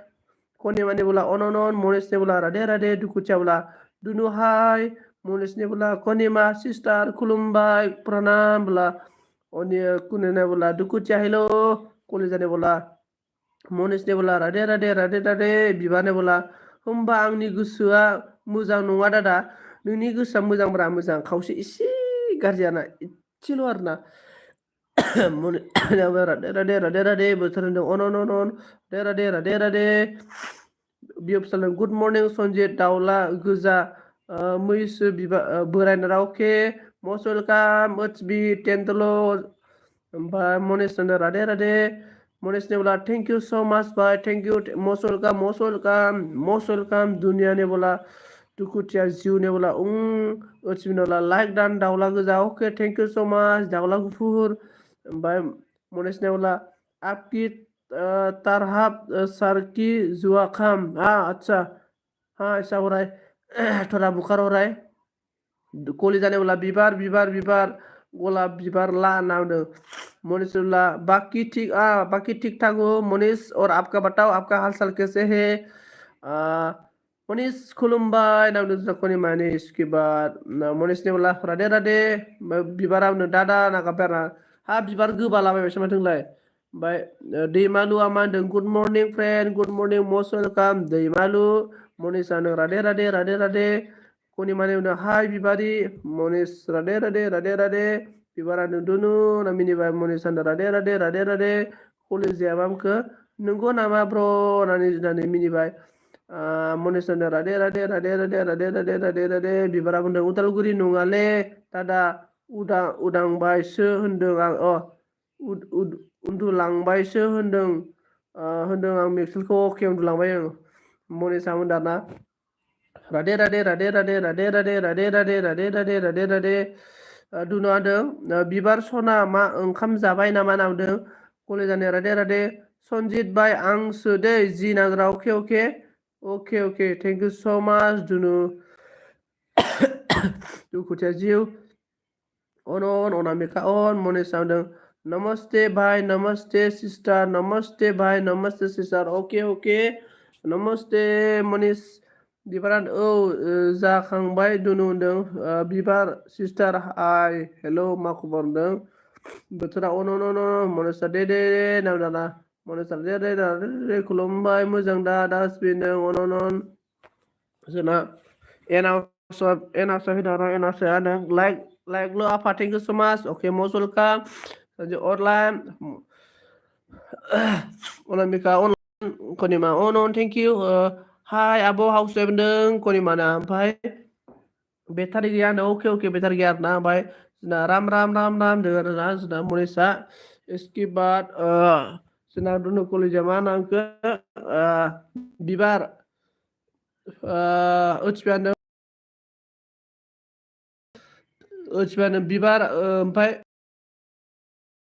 कोनी माने बोला अनन मनीष ने बोला राधे राधे दुखुथिया बोला दुनु हाय मनीष ने बोला कोनीमा सिस्टार खुलुमबाय प्रणाम बोला अनि कुने ने बोला दुखुथिया हेलो कलेजा ने बोला मनीष ने बोला राधे राधे राधे राधे बिबार ने बोला होमबा आंनि गोसोआ मोजां नङा दादा नोंनि गोसोआ मोजांब्रा मोजां खावसे एसे गाज्रियाना एसेल' आरोना राधे राधे राधे राधे बोथोर होनदों अन राधे राधे राधे राधे बियो फिसालाय गुड मर्निं सन्जित दाउला गोजा मैसो बोरायना रावके मस्ट वेलकाम इट्स बी टेन्टल' ओमफ्राय मनीष होनदों राधे राधे मनीष ने बोला thank you so much Bhai thank you most welcome दुनिया ने बोला दुखुथिया जिउ ने बोला इट्स बिन बोला लाइक दान दाउला गोजा okay thank you so much दाउला गुफुर ओमफ्राय मनीष ने बोला आपकी तरहाब सर की जुआ खाम अच्छा हाँ ऐसा हो रहा है थोड़ा बुखार हो रहा है कोली जाने बोला बिबार बिबार बिबार गोलाप बिबार ला नावदों मनीष बोला बाकी ठीक ठाक हो मनीष और आपका बताओ आपका हाल चाल कैसे है मनीष खुलुमबाय नावदों कोनी माने इसके बाद मनीष ने बोला राधे राधे बिबारा दादा नागाबारा हा बिबार गोबालाबाय माथोंलाय ओमफ्राय दैमालुआ मा होनदों good morning friend good morning most welcome दैमालु मनीषानो राधे राधे राधे राधे कोनी माने हाय बिबारी मनीष राधे राधे राधे राधे बिबारा दुनु नामिनिबाय मनीष राधे राधे राधे राधे कलेजिया मामखो नंगौ नामा ब्र होननानै मिनिबाय मनीष राधे राधे राधे राधे राधे राधे राधे राधे बिबारा बुंदों उदालगुरि नङाले दादा उदांबायसो होनदों आं उन्दुलांबायसो होनदों आं मेक्सुलखौ अके उन्दुलांबाय आं मनीषा दाना राधे राधे राधे राधे राधे राधे राधे राधे राधे राधे राधे राधे दुनु आदों बिबार सना मा ओंखाम जाबाय नामा नावदों कलेजानि राधे राधे सन्जित बाय आंसो दै जि नाग्रा अके थैंक यू सो मच दुनु दुखुथिया जिउ अन अनामिका अन मनीषा होनदों नमस्ते भाई नमस्ते सिस्टार नमस्ते भाई नमस्ते सिस्टार अके नमस्ते मनीष बिबारा जाखांबाय दुनु होनदों बिबार सिस्टार हाय हेलो मा खबर होनदों बोथोरा अन मनीषा दे नावदाना मनीषा दे खुलुमबाय मोजां दा डास्टबिन अन जोंना एनाउस होदों लाइक लो आफा thank you so much okay most welcome online Anamika online कनिमा अन थैंक यू हाय आब' हाउस वाइफ होनदों कनिमाना ओमफ्राय बेटारि गैया होनदों अके बेटारि गैया आरोना ओमफ्राय जोंना राम होनदों आरोना जोंना मनीषा इसके बाद जोंना दुनु कलेजा मा नामखो बिबार ओथिबानो बिबार ओमफ्राय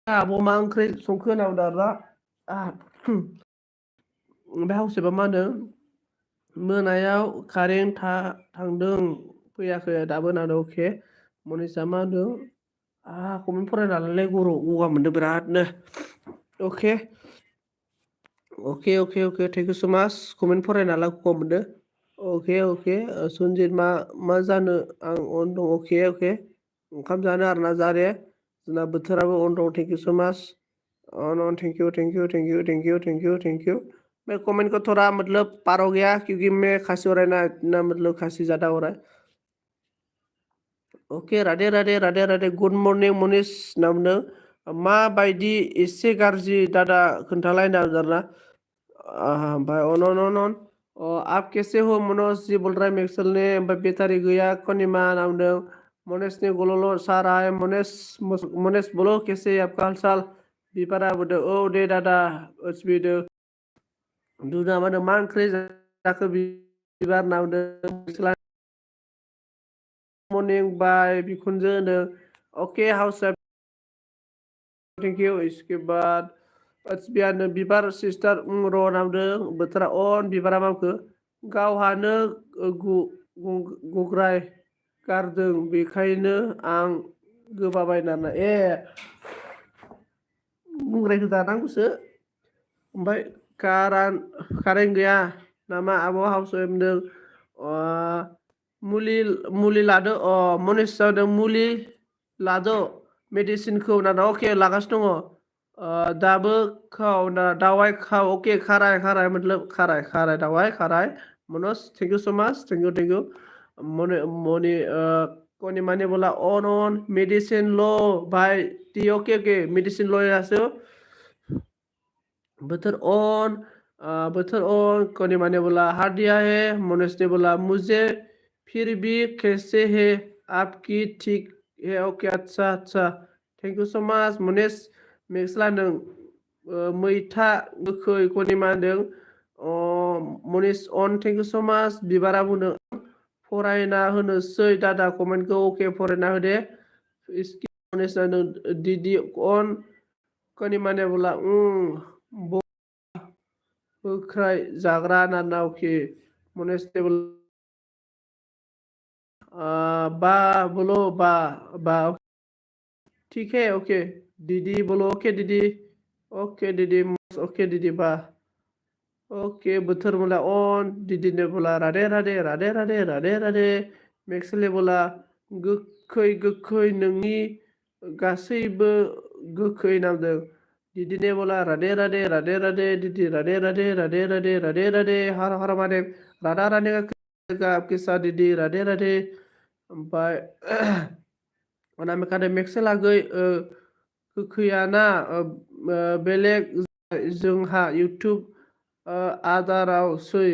आब' मा ओंख्रि संखो होनाव दारा ओमफ्राय हाउसेबा मा होनदों मोनायाव कारेन्ट थांदों फैयाखै दाबो होनदों अके मनीषा मा होनदों Komen fरायनानैलाय गगा मोनदों बिरादनो. Okay. Okay. Thank you so much. Komen फरायनानै गगा मोनदों. Okay. Sunjit मा जानो आं अन दं. Okay. ओंखाम जानो आरोना जा दे. जोंना बोथोराबो अन दं. Thank you so much. On. Thank you. मैं कमेंट को थोड़ा मतलब पार हो गया क्योंकि मैं खासी हो रहा है ना इतना मतलब खासी ज़्यादा हो रहा है. Okay Radhe good morning Manish नामनो माबायदि एसे गाज्रि दादा खोन्थालायना आरोना. ओमफ्राय अन आप कैसे हो मनोज जी बोल रहा है मेक्सल ने ओमफ्राय बेटारि गैया कनिमा नामदों. मनेश ने गोलोलो सा रहा है. मनेश बोलो कैसे आपका हाल चाल. बिबारा बोदो औ दे दादा ओसबिदो दुना मानो मा ओंख्रि जाखो बिबार नामदों. मर्निं बाय बिखुनजो होनो. Okay house thank you. इसके बाद बियानो बिबार सिस्टार र' नामदों. बोथोरा अन बिबारा मावखो गावहानो गग्राय गारदों बेखायनो आं गोबाबायनानै गुंग्रायखौ जानांगौसो. ओमफ्राय कारेन्ट गैया नामा आब' हाउस होनदों. मुलि लादो. मनीष जादों मुलि लादो मेडिसिनखौ ना ओके लागासिनो दङ. दाबो खाव ना दावाइ खाव. ओके खाराय मतलब खाराय दावाइ खाराय. Manoj thank you so much. Thank you. Moni कनिमा ने बोला ऑन मेडिसिन लो भाई टी. ओके मेडिसिन लो यासो बोथोर ऑन कनिमा ने बोला हार दिया है. मनोज ने बोला मुझे फिर भी कैसे है आपकी ठीक है. ओके अच्छा thank you so much Manish. मेक्सला नों मैथा गोखै कनिमा होनदों. Manish on thank you so much. बिबारा बुंदों फरायना होनोसै दादा कमेन्टखौ. अके फरायना होदे. मनीष होनदों दीदी अन कनिमा ने बोला बोख्राय जाग्रा नाना. ओके मनीष ने बोला बा बोलो बा ठीक है. ओके दीदी बोलो. ओके दीदी ओके दीदी बा. ओके बोथोर बोला अन दीदी ने बोला राधे. मेक्सले बोला गोखै नोंनि गासैबो गोखै नामदों. दीदी ने बोला राधे दीदी राधे हर महादेव. राधा रानी का आपके साथ दीदी राधे. ओमफ्राय अनामिका मेक्सेल लागै गोखैयाना बेलेग जोंहा इउटुब आदारावसै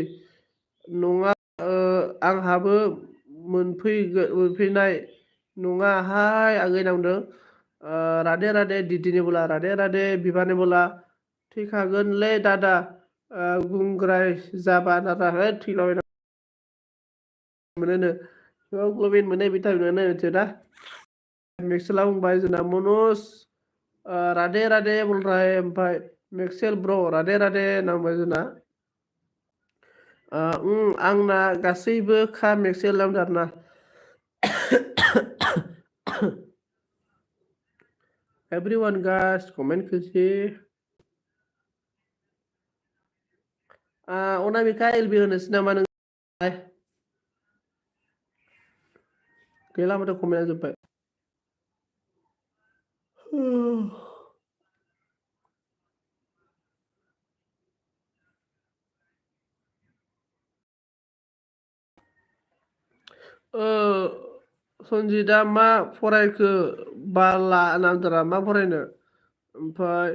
नङा आंहाबो मोनफैनाय नङा. हाय आगै नामदों. राधे दीदीने बोला राधे बिबारने बोला थैखागोनलै दादा गुंग्राय जाबा दादा थैलाबायना मोनोनो हिमग्ल'बिन मोनो भिटामिन मोनो मिथियो दा. मेक्सेला बुंबाय जोंना मनोज राधे बोल रहा है. ओमफ्राय मेक्सेल ब्र राधे नांबाय जोंना. आंना गासैबो खा मेक्सेल नामदों आरोना. एवरीवन गाइस कमेंट कीजिए. अनामिका एलबि होनोसै नामा नों गैला माथो कमेन्टआ जोब्बाय. सन्जितआ मा फरायखो बाला नामदोरा मा फरायनो. ओमफ्राय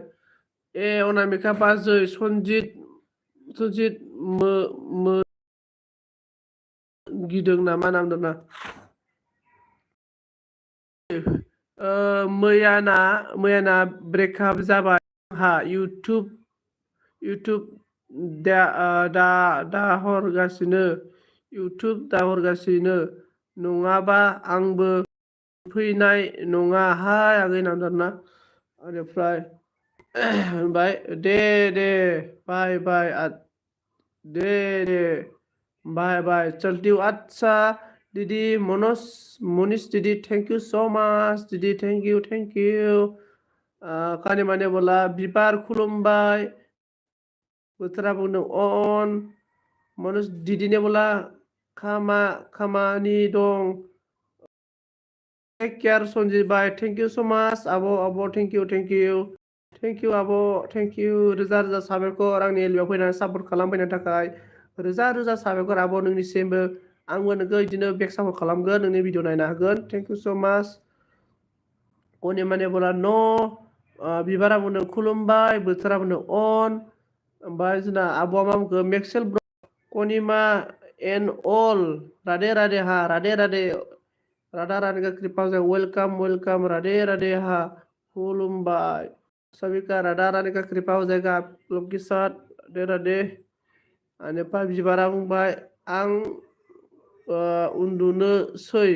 अनामिका बाजै सन्जित गिदों नामा नामदोंना. मैयाना ब्रेकआप जाबाय आंहा इउटुब दाहरगासिनो नङाबा आंबो फैनाय नङा. हाय आगै नामदोंना. बेनिफ्राय होनबाय दे बाय दे बाय चलती हूँ. अच्छा Didi Monish Didi, thank you so much. Didi, thank you. Kani mane bola bibar khulumbai, bothora buंदों on. Monish Didi ne bola खामानि दं. Take care Sonjit bhai, thank you so much. Abo, thank you. Thank you Abo, thank you. रोजा साबायखर आंनि एलबियाव फैनानै सापर्ट खालामफैनो थाखाय रोजा साबायखर आब' नोंनिसिमबो आंबो नोंखौ बिदिनो बेक सापर्ट खालामगोन नोंनि भिडिअ नायनो हागोन थेंक इउ सो माच कनि माने बोला न' बिबारा बुंदों खुलुमबाय बोथोरा बुंदों अन ओमफ्राय जोंना आब'आ मा बुंखो मेक्सेल कनिमा एन अल राधे हा राधे राधा रानी का कृपा से वेलकम राधे हा खुलुमबाय सभी का राधा रानी का कृपा हो जाएगा आप लोग के साथ राधे बेनिफ्राय बिबारा बुंबाय आं उन्दुनोसै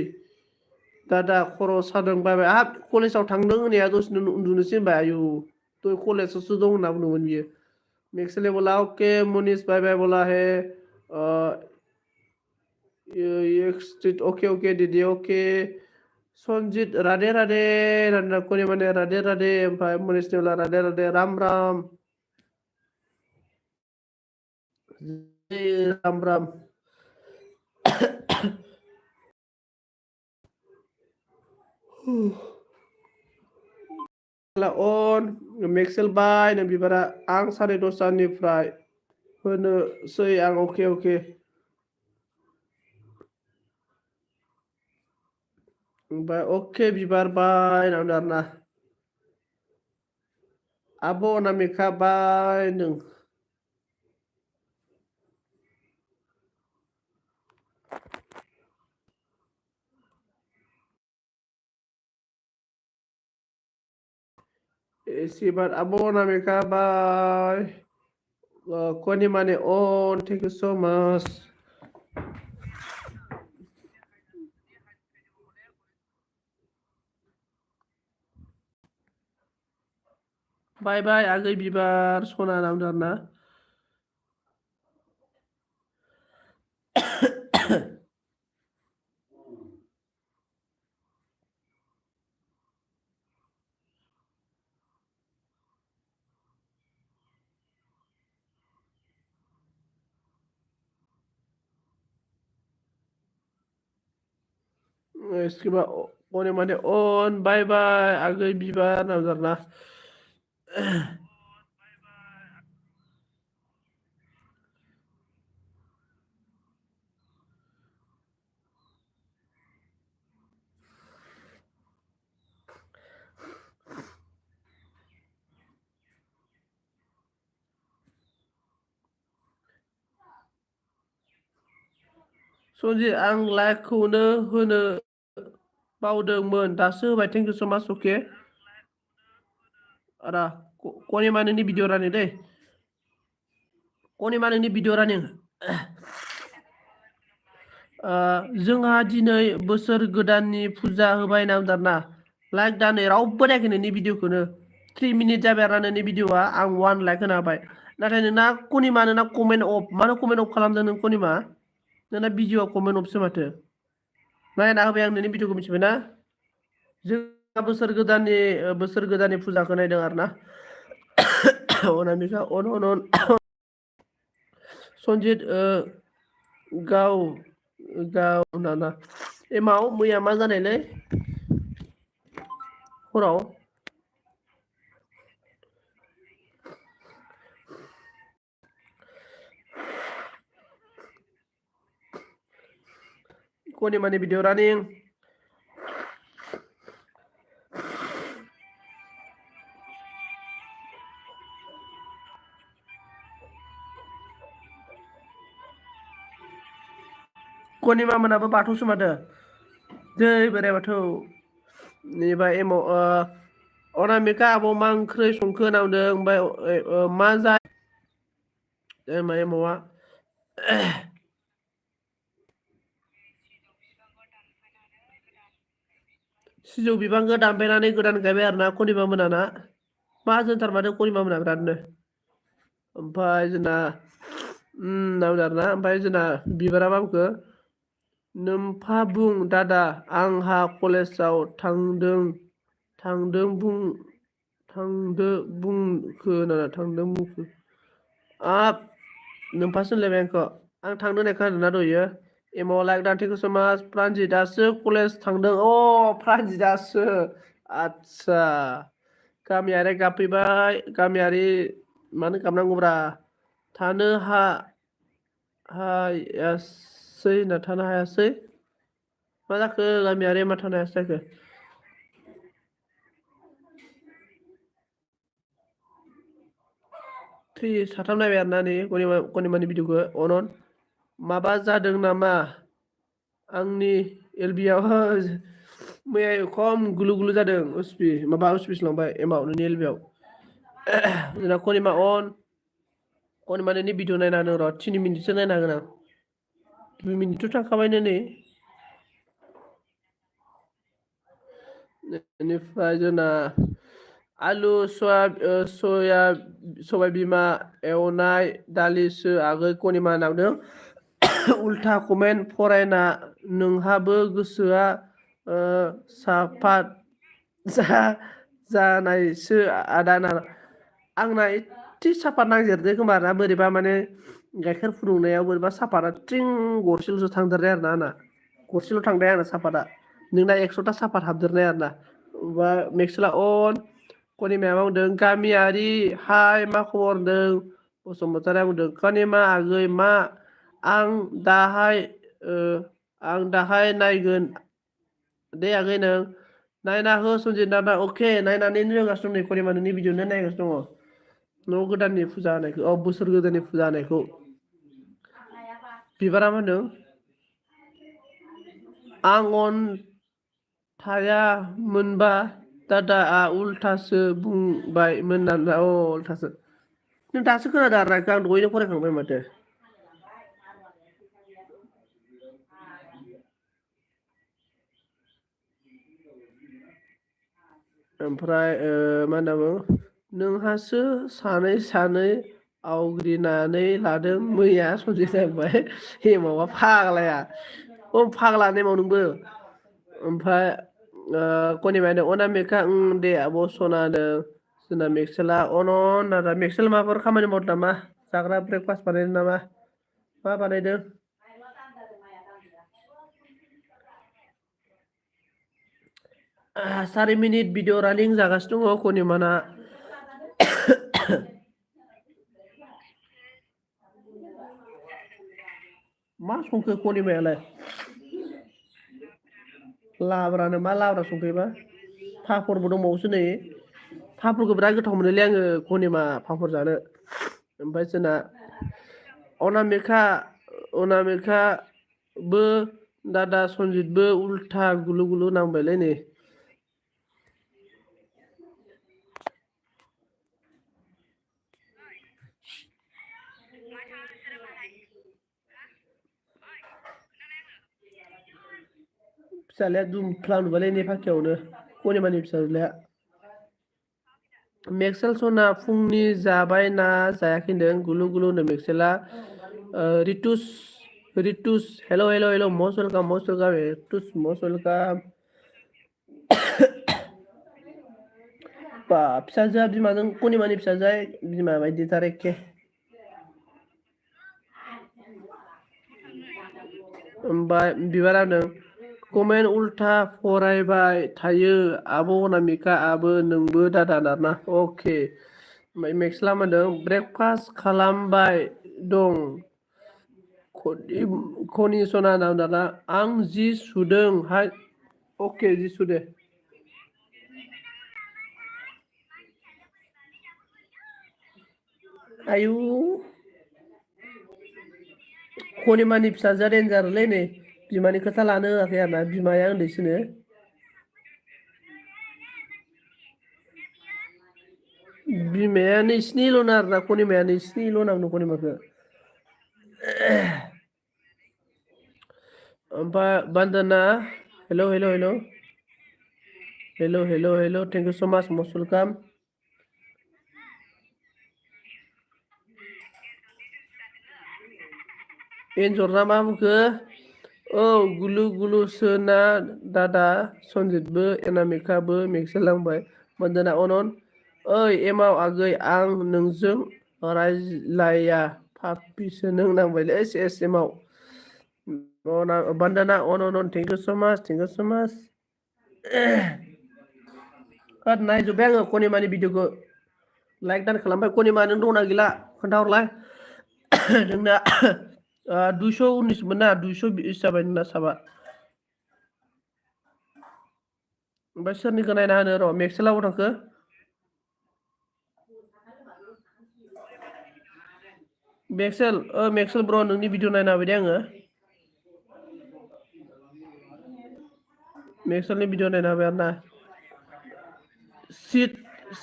दादा खर' सादों बाय हाब कलेजाव थांदों होननाया दसेनो उन्दुनोसै होनबाय आयु तो कलेजावसो दं होनना बुंदोंमोन बियो नेक्स्टले बोला ओके मुनिस बाय बोला है ओके दीदी ओके सनजित राधे कोने माने राधे ओमफ्राय मुनिस ने बोला राधे राम on मेक्सेल बाय नों बिबारा आं 10:30 होनोसै आं ओके ओमफ्राय ओके बिबार बाय आरोना आब' अनामिका बाय नों एसिबार आब' अनामिका बाय कनि माने on thank you so much बाय आगै बिबार सना नाम आरोना इसके बाद कनि माने on बाय आगै बिबार नाम आरोना सनजित आं लाइकखौनो होनो बावदोंमोन दासो होबाय थेंक इउ सो माच अके आदा कनिमा नोंनि भिडिअ रानिं दै कनिमा नोंनि भिडिअ रानिं जोंहा दिनै बोसोर गोदाननि फुजा होबाय नामदारना लाइक दा नै रावबो नायाखै नोंनि भिडिअखौनो 3 मिनिट जाबाय आरो नोंनि भिडिअआ आं 1 लाइक होना होबाय नाथाय नोंना कनिमा नोंना कमेन्ट अफ मानो कमेन्ट अफ खालामदों नों कनिमा नोंना भिडिअआ कमेन्ट अफसो माथो नायना होबाय आं नोंनि भिडिअखौ मिथिबायना जोंहा बोसोर गोदाननि फुजाखौ नायदों आरो ना अनामिका अन सनजित गाव नाना एमाव मैया मा जानायलै हराव कनिमानि भिडिअ रानिं कनिमा मोनाबो बाथौसो माथो जै बोराइ बाथौ नैबा एमाव अनामिका आब' मा ओंख्रि संखो नांदों ओमफ्राय मा जाय एमावा सिजौ बिफांखौ दानफायनानै गोदान गायबाय आरोना कनिमा मोनाना माहाजोनथार माथो कनिमा मोना बिरादनो ओमफ्राय जोंना आरोना ओमफ्राय जोंना बिबारा मा बुंखो नोम्फा बुं दादा आंहा कलेजाव थांदों बुंखो ना थांदों बुंखो आप नोम्फासो होनलायबाय आंखौ आं थांदों होननाय खोनादोंना दहायो एमाव लाइक दान्थेखौ समाज प्रानजितआसो कलेज थांदों प्रानजितआसो आदसा गामियारि गाबफैबाय गामियारि मानो गाबनांगौब्रा थानो हायासै ना थानो हायासै मा जाखो गामियारि मा थानो हायासै जाखो साथाम नायबाय आरोना नै कनिमानि भिडिअखौ अनन माबा जादों नामा आंनि एलबियाव मैया खम गुलु गुलु जादों उसपिसो लांबाय एमाव नोंनि एलबियाव जोंना कनिमा नोंनि भिडिअ नायना होदों र' 3 मिनिटसो नायना होगोन आं 2 मिनिटथ' थांखाबायनो नै बेनिफ्राय जोंना आलु सबाय बिमा एवनाय दालिसो आगै कनिमा नांदों उल्था कमेन्ट फरायना नोंहाबो गोसोआ साफात जानायसो आदा आंना एसे सापात नांदेरदो खोमा ना बोरैबा माने गाइखेर फुदुंनायाव बोरैबा सापाता ट्रिं गरसेल'सो थांदेरनाय आरोना आंना गरसेल' थांबाय आंना सापाता नोंना 100टा सापात हाबदेरनाय आरोना बा मेक्सला कनिमाया मा बुंदों गामियारि हाय मा खबर होनदों बसुमतारिया बुंदों कनिमा आगै मा आं दाहाय नायगोन दे आगै नों नायना हो सनजित दादा अके नायनानैनो रोगासिनो दं नै कनिमा नोंनि भिडिअनो नायगासिनो दङ न' गोदाननि फुजा होनायखौ बोसोर गोदाननि फुजा होनायखौ बिबारा मा होनदों आं अन थाया मोनबा दादाआ उल्थासो बुंबायमोन ना उल्थासो नों दासो खोनादों आरो आं दहायनो फरायखांबाय माथो ओमफ्राय मा होनना बुङो नोंहासो सानै आवग्रिनानै लादों मैया सनजित जाबाय एमावा फाग्लाया फाग्ला एमाव नोंबो ओमफ्राय कनिमाया अनामिका दे आब' सना होनदों जोंना मेक्सेला दादा मेक्सेल माबाफोर खामानि मावदों नामा जाग्रा ब्रेकफास्ट बानायदों नामा मा बानायदों सारि मिनिट भिडिअ रानिं जागासिनो दङ कनिमाना मा संखो कनिमायालाय लाब्रानो मा लाब्रा संखोबा पापरबो दंबावोसो नै पापरखौ बिराद गोथाव मोनोलै आङो कनिमा पापर जानो ओमफ्राय जोंना अनामिकाबो दादा सनजितबो उल्था गुलु गुलु नांबायलै नै फिसालाया दुमफ्ला नुबायलै नै फाखायावनो कनिमानि फिसाज्लाया मेक्सेल सना फुंनि जाबाय ना जायाखै होनदों गुलु गुलु होनदों मेक्सेला रितुस हेल' मस्ट वेलकाम रितुस मस्ट वेलकाम बा फिसाजोआ बिमाजों कनिमानि फिसाजोआ बिमा बायदिथार एखे ओमफ्राय बिबारा होनदों कमेन्ट उल्था फरायबाय थायो आब' अनामिका आबो नोंबो दादा नारना अके ओमफ्राय मेक्सला मा होनदों ब्रेकफास्ट खालामबाय दं खनि सना दादा आं जि सुदों हाय अके जि सुदे आयु कनिमानि फिसाजोआ देनजारलै नै बिमानि खोथा लानो होआखै आरोना बिमाया उन्दैसोनो बिमाया नोंसिनिल'नो आरोना कनिमाया नोंसिनिल' नांगौ कनिमाखौ ओमफ्राय बान्दना हेल' थेंक इउ स' माच मस्ट वेलकाम एन्जर ना मा बुंखो औ गुलु गुलु सोना दादा सनजितबो एनामिकाबो मेक्सेलांबाय बन्दना अनन ओइ एमाव आगै आं नोंजों रायज्लाया पाप्पिसो नों नांबायलै एस एस एमाव बन्दना अन thank you so much thank you so माच काट नायजोब्बाय आङो कनिमानि भिडिअखौ लाइक दान खालामबाय कनिमा नों दंना गैला खोन्थाहरलाय नोंना 219 मोन ना 220 जाबाय नोंना साबा ओमफ्राय सोरनिखौ नायना होनो र' मेक्सेलाव थांखो मेक्सेल ब्र नोंनि भिडिअ नायना होबाय दे आङो मेक्सेलनि भिडिअ नायना होबाय आरो ना seat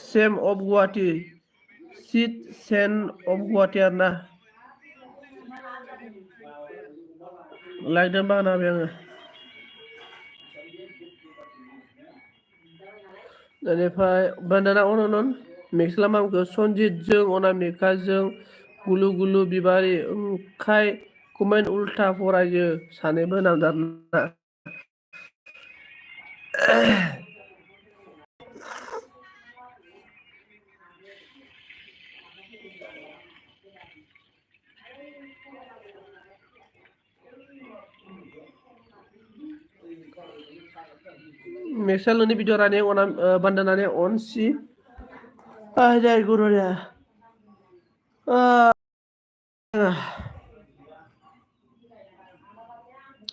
same of Guwahati seat सेन अफ गुवाहाटि आरो ना लाइक दोनबा होना होबाय आङो बेनिफ्राय बान्दाना अनन मेक्सेला मामखौ सनजितजों अनामिकाजों गुलु गुलु बिबारि ओंखाय कमेन्ट उल्था फरायो सानैबो नांदारना मेक्सेल नोंनि भिडिअ रानि बान्दानानै अन सि दे गुरु दे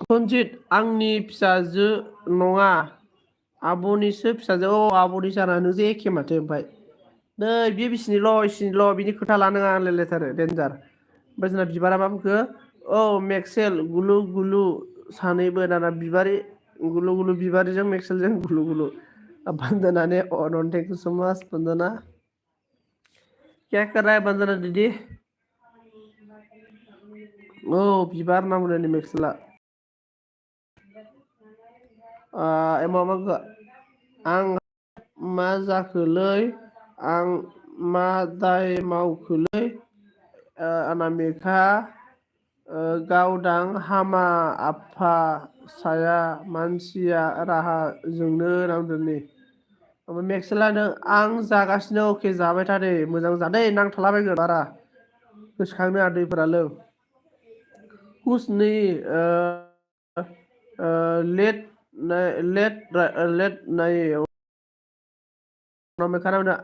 सनजित आंनि फिसाजो नङा आब'निसो फिसाजो आब'नि जाना नों जे एखे माथो ओमफ्राय नै बे बिसिनिल' बिनि खोथा लानाङा आनलायलायथारो देन्जार ओमफ्राय जोंना बिबारा मा बुंखो औ मेक्सेल गुलु गुलु सानैबो दाना बिबारि गुलु गुलु बिबारिजों मेक्सेलजों गुलु गुलु बंदना ने अन थैंक यू सो मच बंदना क्या कर रहा है बंदना दीदी औ बिबार नाम बुंदों मेक्सेला एमाव मा आं मा जाखोलै आं मा दाय मावखोलै अनामिका गावदां हामा आफा साया मानसिया राहा जोंनो नांदोंनि ओमफ्राय मेक्सेलानो आं जागासिनो अके जाबाय था दे मोजां जादे नांथालाबायगोन बारा गोसोखांनो दैफोरा लों हुसनै लेट नायो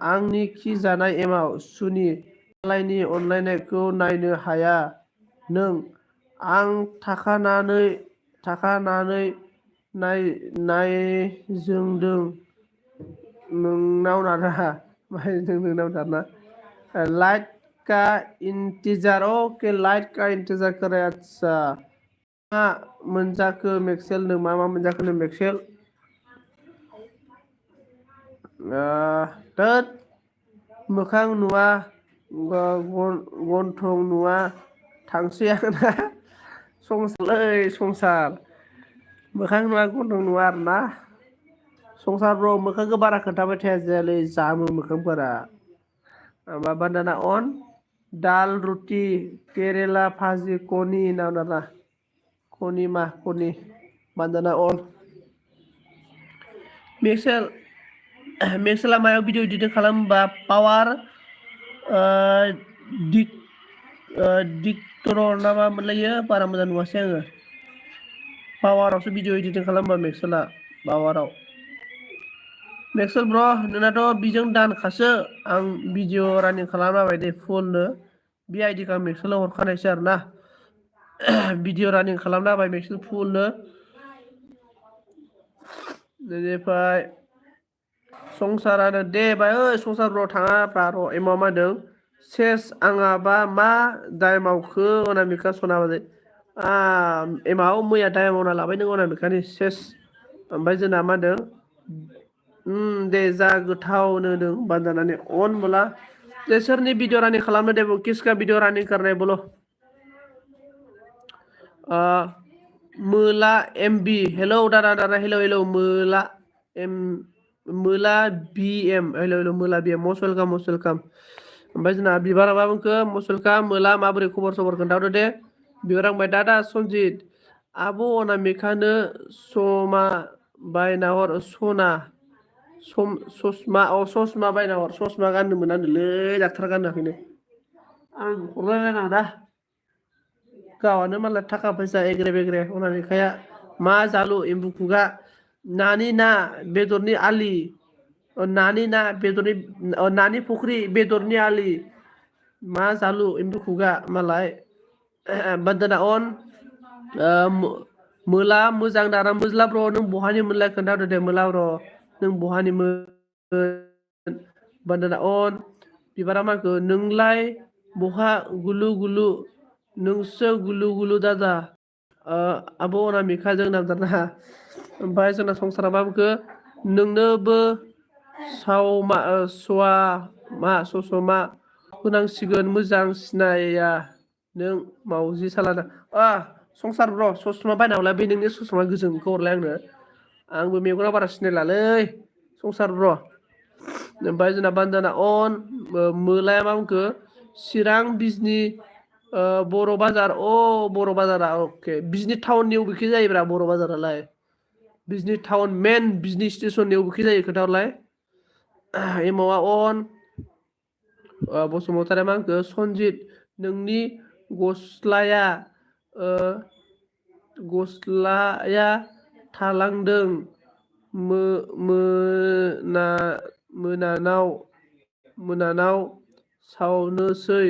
आंनि खि जानाय एमाव सुनि मालायनि अनलायनायखौ नायनो हाया नों आं थाखानानै नायजोंदों नोंनाव नारा नोंनाव दाना लाइट का इंतजार ओके लाइट का इंतजार करे अच्छा मा मोनजाखो मेक्सेल नों मा मोनजाखो नों मेक्सेल दोद मोखां नुवा गन्थं नुवा थांसै आंना संसारलै संसार मोखां नुवा गन्थं नुवा आरोना संसार ब्र मोखांखौ बारा खोन्थाबाय थाया जायालै जामो मोखांफोरा माबा बान्दाना अन दाल रुटि केरेला भाजि कनि नावदाना कनि मा कनि बान्दाना अन मेक्सेला मायाव भिडिअ इडिटिं खालामबा पावार डिक्टर ना मा मोनलायो बारा मोजां नुवासै आङो पावारावसो भिडिअ इडिटिं खालामबा मेक्सेला पावाराव मेक्सेल ब्र नोंनाथ' बिजों दानखासो आं भिडिअ रानिं खालामना होबाय दे फुलनो बे आइडिखौ आं मेक्सेलाव हरखानायसै आरोना भिडिअ रानिं खालामना होबाय मेक्सेल फुलनो बेनिफ्राय संसारानो दे बाय ओइ संसार ब्र थाङा र' एमाव मा होनदों सेस आंहाबा मा दाय मावखो अनामिका सना बाजै एमाव मैया दाय मावना लाबाय नों अनामिकानि सेस ओमफ्राय जोंना मा होनदों दे जा गोथावनो होनदों बान्दानानै अन बोला दे सोरनि भिडिअ रानिं खालामनो दे किसका भिडिअ रानिं करनाय बोलो मोला एमबी हेलौ दादा हेलौ मोला BM हेलौ मोला BM मस्ट वेलकाम ओमफ्राय जोंना बिबारा मा बुंखो मस्ट वेलकाम मोला माबोरै खबर सबर खोन्थाहरदो दे बिबारा बुंबाय दादा सनजित आब' अनामिकानो समा बायना हर सना ससमा बायना हर ससमा गाननो मोनानोलै डाक्टार गानहोआखैनो आं हरलायलायनाङा दा गावआनो मालाय थाखा फैसा एग्रे बेग्रे अनामिकाया मा जालु एम्बु खुगा नानि ना बेदरनि आलि नानि ना बेदरनि नानि फुख्रि बेदरनि आलि मा जालु एम्बु खुगा मालाय बान्दोना अन मोला मोजां दाना मोज्ला ब्र नों बहानि मोनलाय खोन्थाहरदो दे मोला ब्र नों बहानिमोन बान्दोना अन बिबारा माखो नोंलाय बहा गुलु गुलु नोंसो गुलु गुलु दादा आब' अनामिकाजों नांदारना ओमफ्राय जोंना संसारा मा बुंखो नोंनोबो सवा मा ससमा होनांसिगोन मोजां सिनाया नों मावजि सालाना संसार ब्र ससमा बायना हरलाय बे नोंनि ससमा गोजोंखौ हरलाय आंबो मेगना बारा सिनायलालै संसार ब्र ओमफ्राय जोंना बान्दोना अन मोलाया मा बुंखो चिरां बिजनि बर' बाजार बर' बाजारा अके बिजनि टाउननि अबेखि जायोब्रा बर' बाजारालाय बिजनि टाउन मेन बिजनि स्टेसननि अबेखि जायो खोन्थाहरलाय एमावा अन बसुमतारी मा होनखो सनजित नोंनि गस्लाया थालांदों मोनानाव सावनोसै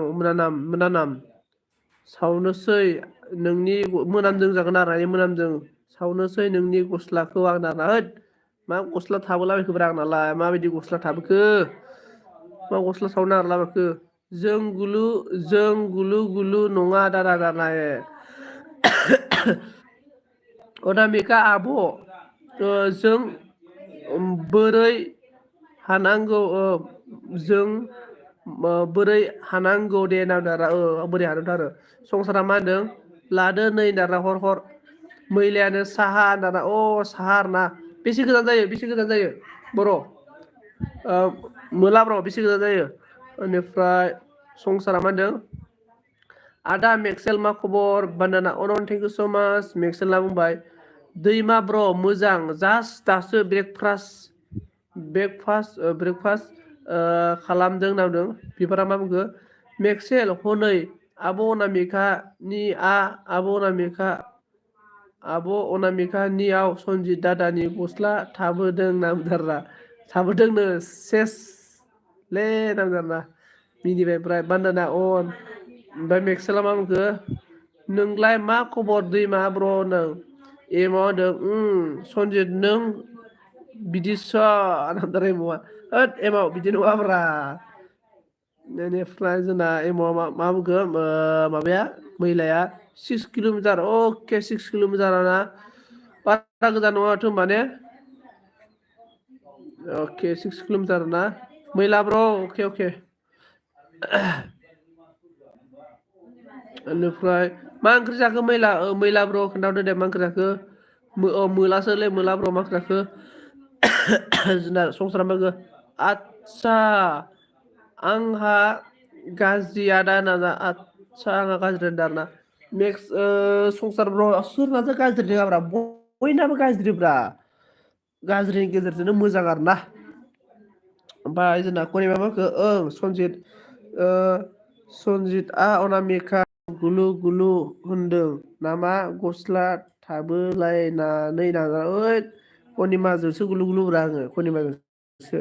मोनानाम सावनोसै नोंनि मोनामदों जागोन आरो मोनामदों सावनोसै नोंनि गस्लाखौ आंना होद मा गस्ला थाबोलाबायखोब्रा आंनालाय माबायदि गस्ला थाबोखो मा गस्ला सावनो नागिरलाबायखो जों गुलु गुलु नङा दादा जानाय अनामिका आब' जों बोरै हानांगौ जों बोरै हानांगौ दे नांदारा बोरै हानांगौ आरो संसारा मा होनदों लादो नै दाना हर मैलायानो साहा दाना साहा आरोना बेसे गोजान जायो बर' मोला ब्र बेसे गोजान जायो बेनिफ्राय संसारा मा होनदों आदा मेक्सेल मा खबर बान्दोना अनन थेंक इउ स' माच मेक्सेला बुंबाय दैमा ब्र मोजां जास्ट दासो ब्रेकफास्ट खालामदों नांदों बिबारा मा बुंखो मेक्सेल हनै आब' अनामिकानियाव सनजित दादानि गस्ला थाबोदों थाबोदोंनो सेसलै नामजादा मिनिबाय बान्दोना अन ओमफ्राय मेक्सेला मा बुंखो नोंलाय मा खबर दैमा ब्र नों एमाव होनदों सनजित नों बिदिसो नामदार एमावा होद एमाव बिदि नङाब्रा बेनिफ्राय जोंना एमावा मा बुंखो माबाया मैलाया 6 किल'मिटार अके 6 किल'मिटार ना बारा गोजान नङा माथो होमबा ने अके 6 किल'मिटार ना मैला ब्र अके बेनिफ्राय मा ओंख्रि जाखो मैला ब्र खोन्थाहरदो दे मा ओंख्रि जाखो मोलासोलै मोला ब्र मा ओंख्रि जाखो जोंना संसारा मा आदसा आंहा गाज्रि आदा होनना आंहा गाज्रि होनदों आरोना नेक्स्ट संसार ब्र सोरनाथो गाज्रि नङाब्रा बयनाबो गाज्रिब्रा गाज्रिनि गेजेरजोंनो मोजां आरोना ओमफ्राय जोंना कनिमा माखो सनजितआ अनामिका गुलु गुलु होनदों नामा गस्ला थाबोलायनानै नागा कनिमाजोंसो गुलु गुलुब्रा आङो कनिमाजोंसो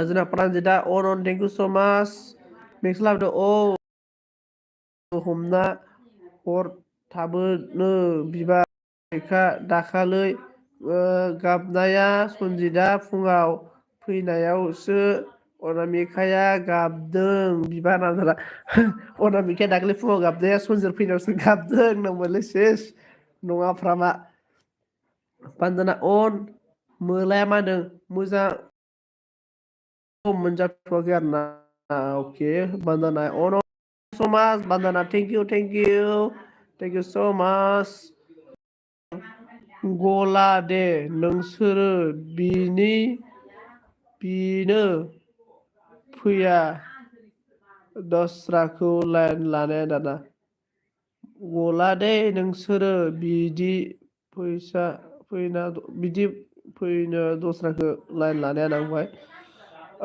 जोंना प्रानजितआ अन थेंक इउ स' माच मेक्स लाबोदो हमना हर थाबोनो बिबार दाखालै गाबनाया सनजितआ फुङाव फैनायावसो अनामिकाया गाबदों बिबार नांदोंला अनामिकाया दाखालि फुङाव गाबनाया सनजित फैनायावसो गाबदों नंबायलै सेस नङाफ्रामा बान्दोना अन मोलाया मा होनदों मोजां मोनजाथ'वाखै आरोना अके बान्दोना अन so much bandana thank you so much गला दे नोंसोरो बिनो फैया दस्राखौ लाइन लानाया दाना गला दे नोंसोरो बिदि फैसा फैना बिदि फैनो दस्राखौ लाइन लानाया नांबाय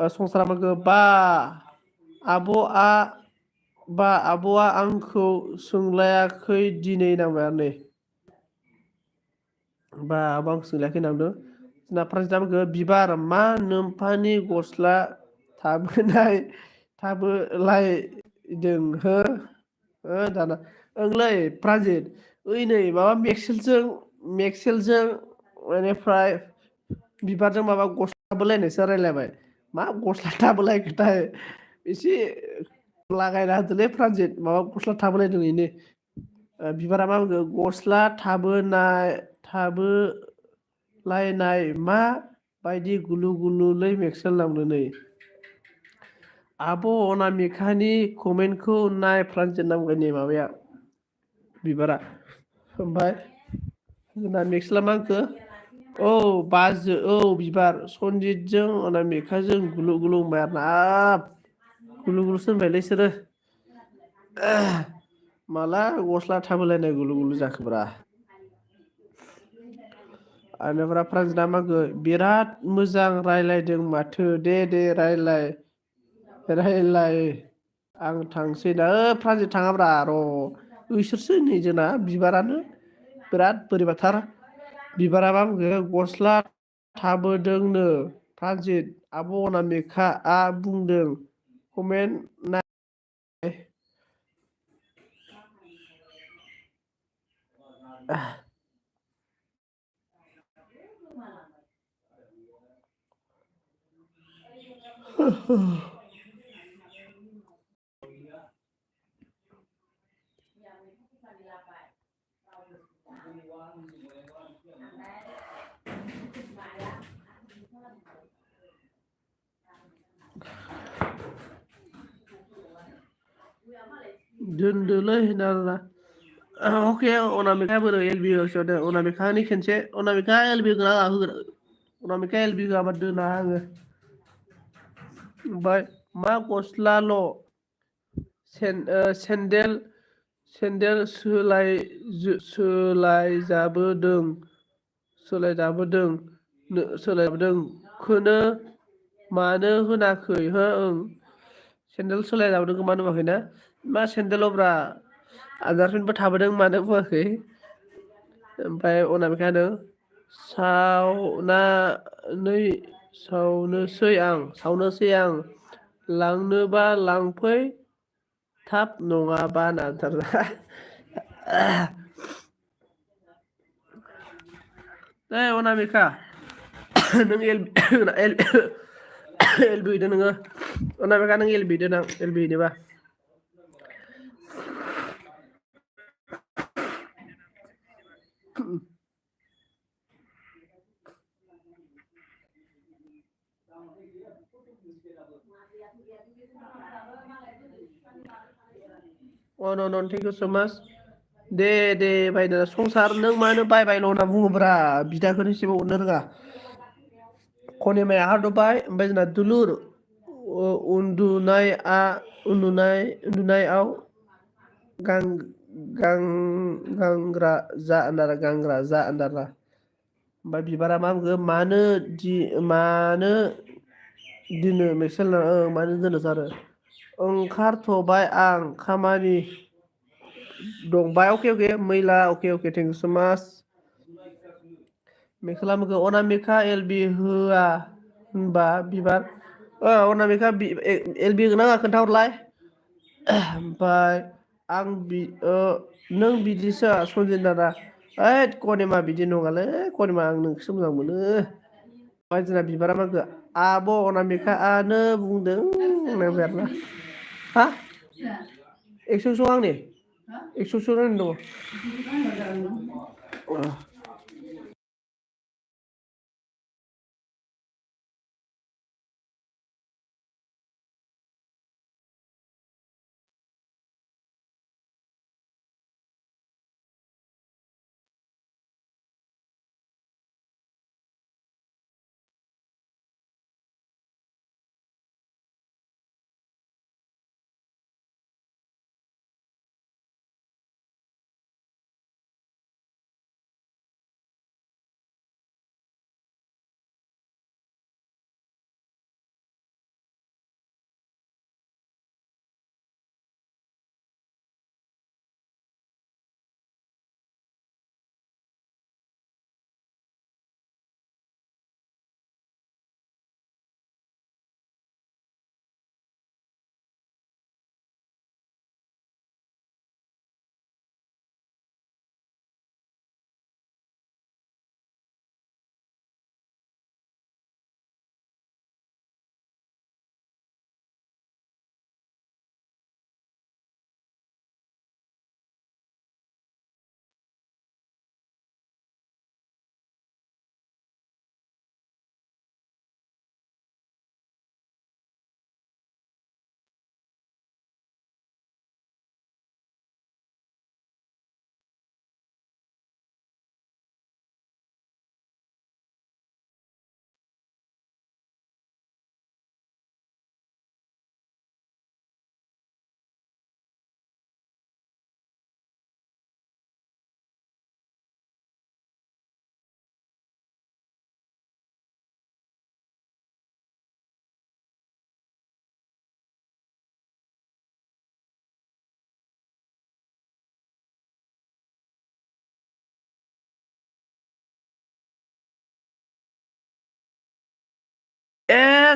संसारामखौ आब'आ आब'आ आंखौ सोंलायाखै दिनै नांबाय आरो नै आब'आ आंखौ सोंलायाखै नांदों जोंना प्राइजामखौ बिबार मा नोम्फानि गस्ला थाबोलायदों हो दाना ओंलै प्राजित ओइ नै माबा मेक्सेलजों बेनिफ्राय बिबारजों माबा गस्लाबोलायनायसो रायलायबाय मा गस्ला थाबोलायखोथाय एसे लागायना होदोलै प्रानजित माबा गस्ला थाबोलायदों इनो बिबारा मा बुंखो गस्ला थाबोलायनाय मा बायदि गुलु गुलुलै मेक्सेल नांदों नै आब' अनामिकानि कमेन्टखौ नाय प्रानजित नामगोन नै माबाया बिबारा ओमफ्राय जोंना मेक्सेला मा होनखो औ बाजो औ बिबार सनजितजों अनामिकाजों गुलु गुलु होनबाय आरो हाब गुलु गुलुसो होनबायलै बिसोरो माला गस्ला थाबोलायनाय गुलु गुलु जाखोब्रा बेनिफ्राय प्रानजितआ मा होनखो बिराद मोजां रायलायदों माथो दे रायलाय आं थांसै दा प्रानजित थाङाब्रा र' इसोरसो नै जोंना बिबारानो बिराद बोरैबाथार बिबारा मा बुंखो गस्ला थाबोदोंनो प्रानजित आब' अनामिकाआ बुंदों कमेन्ट नाय दोनदोलै नारा अके अनामिका बोरै एलबि होसोदों अनामिकानि खेनसे अनामिका एलबि होगोन आंहा होगोन अनामिका एलबि होआबा दोना आङो ओमफ्राय मा गस्लाल' सेन्देल सोलायजाबोदों खोनो मानो होनाखै हो ओं सेन्देल सोलायजाबोदों मानो होआखैना मा सेन्देलब्रा आनजारपेन्टबो थाबोदों मानो बुङाखै ओमफ्राय अनामिका होनो सावनोसै आं लांनोबा लांफै थाब नङाबा नांथारला ओइ अनामिका नों एलबि हैदो नोङो अनामिका नों एलबि हैदो दां एलबि हैदोबा थेंक इउ सो माच दे बायना संसार नों मानो बाय बायल' होनना बुङोब्रा बिदाखौनो एसेबो अननो रोङा कनिमाया हादबाय ओमफ्राय जोंना दुलुर उन्दुनायाव गांग्रा जा आन्दारा ओमफ्राय बिबारा मा बुंखो मानो दिनो मेक्सेल मानो दोनोसै आरो ओंखारथ'बाय आं खामानि दंबाय अके मैला अके थेंक इउ सो माच मेखेलामखौ अनामिका एलबि होआ होनबा बिबार अनामिका एलबि होगोन आंहा खोन्थाहरलाय ओमफ्राय नों बिदिसो सनजित दादा ओइद कनिमा बिदि नङालै कनिमा आं नोंखौसो मोजां मोनो ओमफ्राय जोंना बिबारा मा होनखो आब' अनामिकाआनो बुंदों होनबाय आरोना हा एक्स'सो आंनि एक्स'सो रायलायनो दङ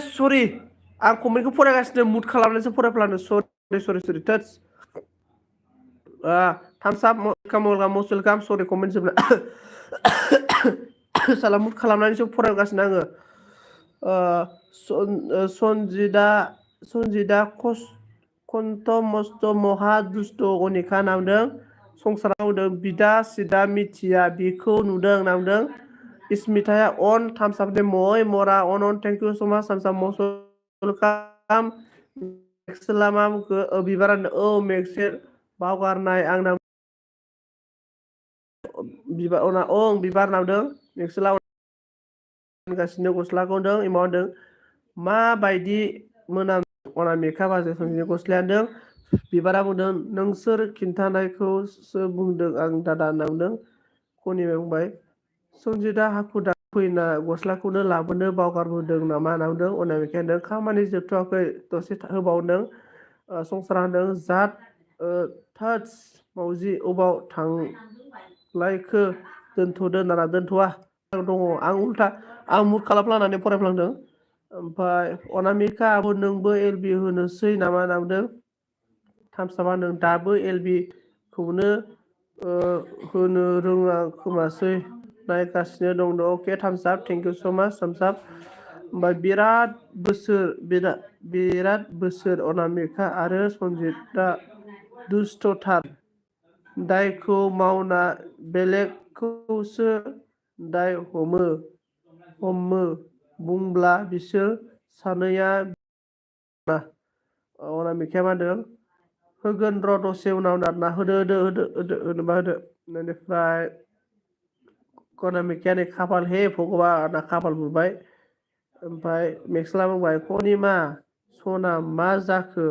सरि आं कमेन्टखौ फरायगासिनो मुट खालामनानैसो फरायफ्लाङो सरि टच थाम्स आप वेलकाम सरि कमेन्ट जोबना साला मुट खालामनानैसो फरायगासिनो आङो सनजिदा कन्ट मस्त महा दुस्त अनिखा नामदों संसाराव होदों बिदा सिदा मिथिया बेखौ नुदों नामदों इसमिथाया अन थामसाबदे मय मरा अन थेंक इउ सो माच थामसाब मस्ट वेलकाम मेक्सेलामा बिबार औ मेक्सेल बावगारनाय आंना बिबार नावदों मेक्सेला गासिनो गस्लाखौ होनदों इमा होनदों माबायदि मोनाम अनामिका बाजै संजिनि गस्लाया होनदों बिबारा बुंदों नोंसोर खिन्थानायखौसो बुंदों आं दादा नांदों कनिया बुंबाय सनजिदा हाखु दाखु फैना गस्लाखौनो लाबोनो बावगारबोदों नामा नांदों अनामिकाया होनदों खामानि जोबथ'वाखै दसे होबावदों संसारा होनदों जात थोस मावजि अबाव थांलायखो दोनथ'दो नाना दोनथ'वा दङ आं उल्था आं मुट खालामफ्लांनानै फरायफ्लांदों ओमफ्राय अनामिका आब' नोंबो एलबि होनोसै नामा नांदों थामसाबा नों दाबो एलबि खौनो होनो रोङा खोमासै नायगासिनो दं अके थामसाब थेंक इउ स' माच थामसाब ओमफ्राय बिराद बोसोर अनामिका आरो सनजितआ दुस्थ'थार दायखौ मावना बेलेगखौसो दाय हमो बुंब्ला बिसोर सानैया अनामिकाया मा होनदों होगोन र' दसे उनाव ना होदो बेनिफ्राय अनामिकाया नै खाफाल हे भगबान खाफाल बुबाय ओमफ्राय मेक्सला बुंबाय कनिमा सना मा जाखो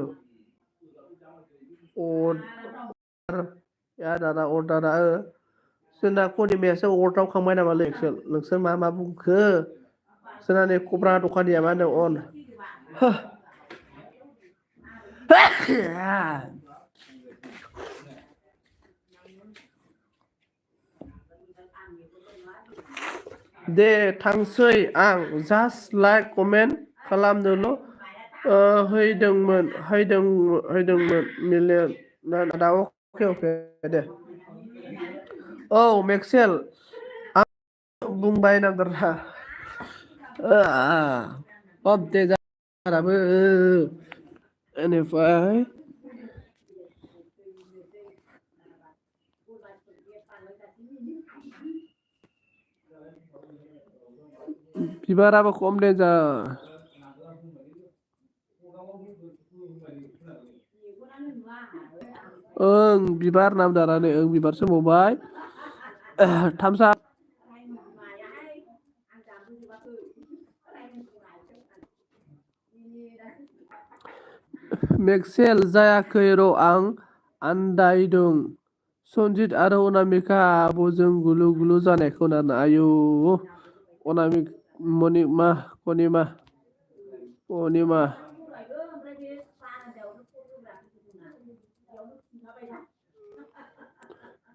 दादा अर्डारा जोंना कनिमायासो अर्डारावखांबाय नामालै नोंसोर मा बुंखो जोंना नै कब्रा दखानिया मा होनो अन दे थांसै आं जास्ट लाइक कमेन्ट खालामनोल' हैदोंमोन मिलियन दा अके दे औ मेक्सेल आं बुंबाय नांदोंना दे जाबो बेनिफ्राय बिबाराबो खम डेन्जार ओं बिबार नामदारानो ओं बिबार सोमावबाय थामसा मेक्सेल जायाखै र' आं आन्दायदों सनजित आरो अनामिका आब'जों गुलु गुलु जानायखौ नाना आयु कनिमा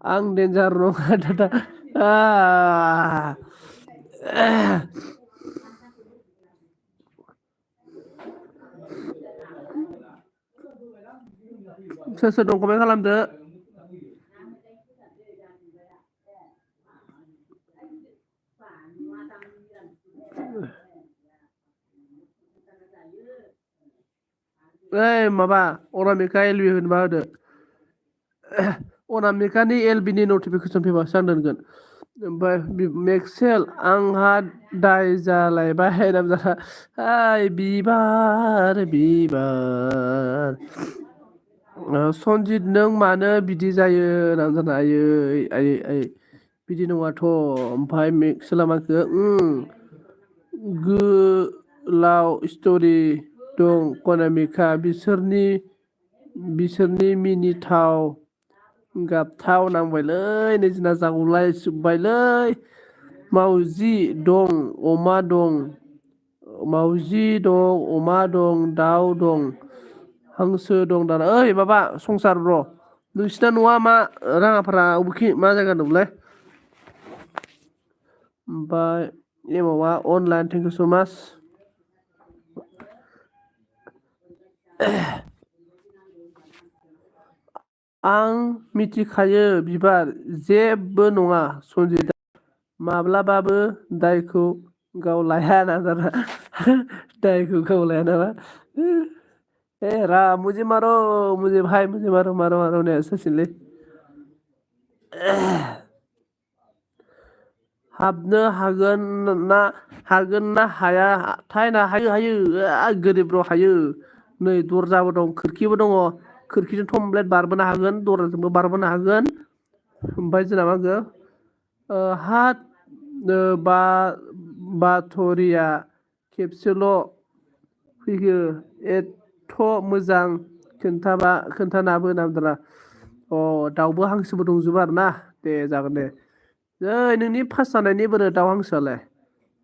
आं डेन्जार नङा दादा सोर दं कमेन्ट खालामदो माबा अनामिका एलबि होनबा होदो अनामिकानि एलबिनि नटिफिकेसन फैबासो आं दोनगोन ओमफ्राय मेक्सेल आंहा दाय जालायबाय बिबार सनजित नों मानो बिदि जायो नामजाना आयै बिदि नङाथ' ओमफ्राय मेक्सेला माखो गोलाव स्ट'रि दं अनामिका बिसोरनि मिनिथाव गाबथाव नांबायलै नैजिना जागौलाय जोब्बायलै मावजि दं अमा दं दाउ दं हांसो दं दाना ओइ माबा संसार र' नोंसिना न'आ मा राङाफारा अबेखि मा जायगा दंलै ओमफ्राय एमावा अनलाइन थेंक इउ स' माच आं मिथिखायो बिबार जेबो नङा सन्जिता माब्लाबाबो दायखौ गावलाया नाजाना दायखौ गावलाया नामा ए रा मुझे भाई मुझे मारो मारो मारो ने सचिनलै हाबनो हागोन ना हाया थायना हायो हायो गोरिब र' हायो नै दरजाबो दं खोरखिबो दङ खोरखिजों थमब्लेट बारबोनो हागोन दरजाजोंबो बारबोनो हागोन ओमफ्राय जोंना मा होनगो हात बा बाथरिया खेबसेल' फैयो एथ' मोजां खोन्थानाबो नामदारा अ दाउबो हांसोबो दंजोबो आरो ना दे जागोन दे ओइ नोंनि पास जानायनि बोरो दाउ हांसोआलाय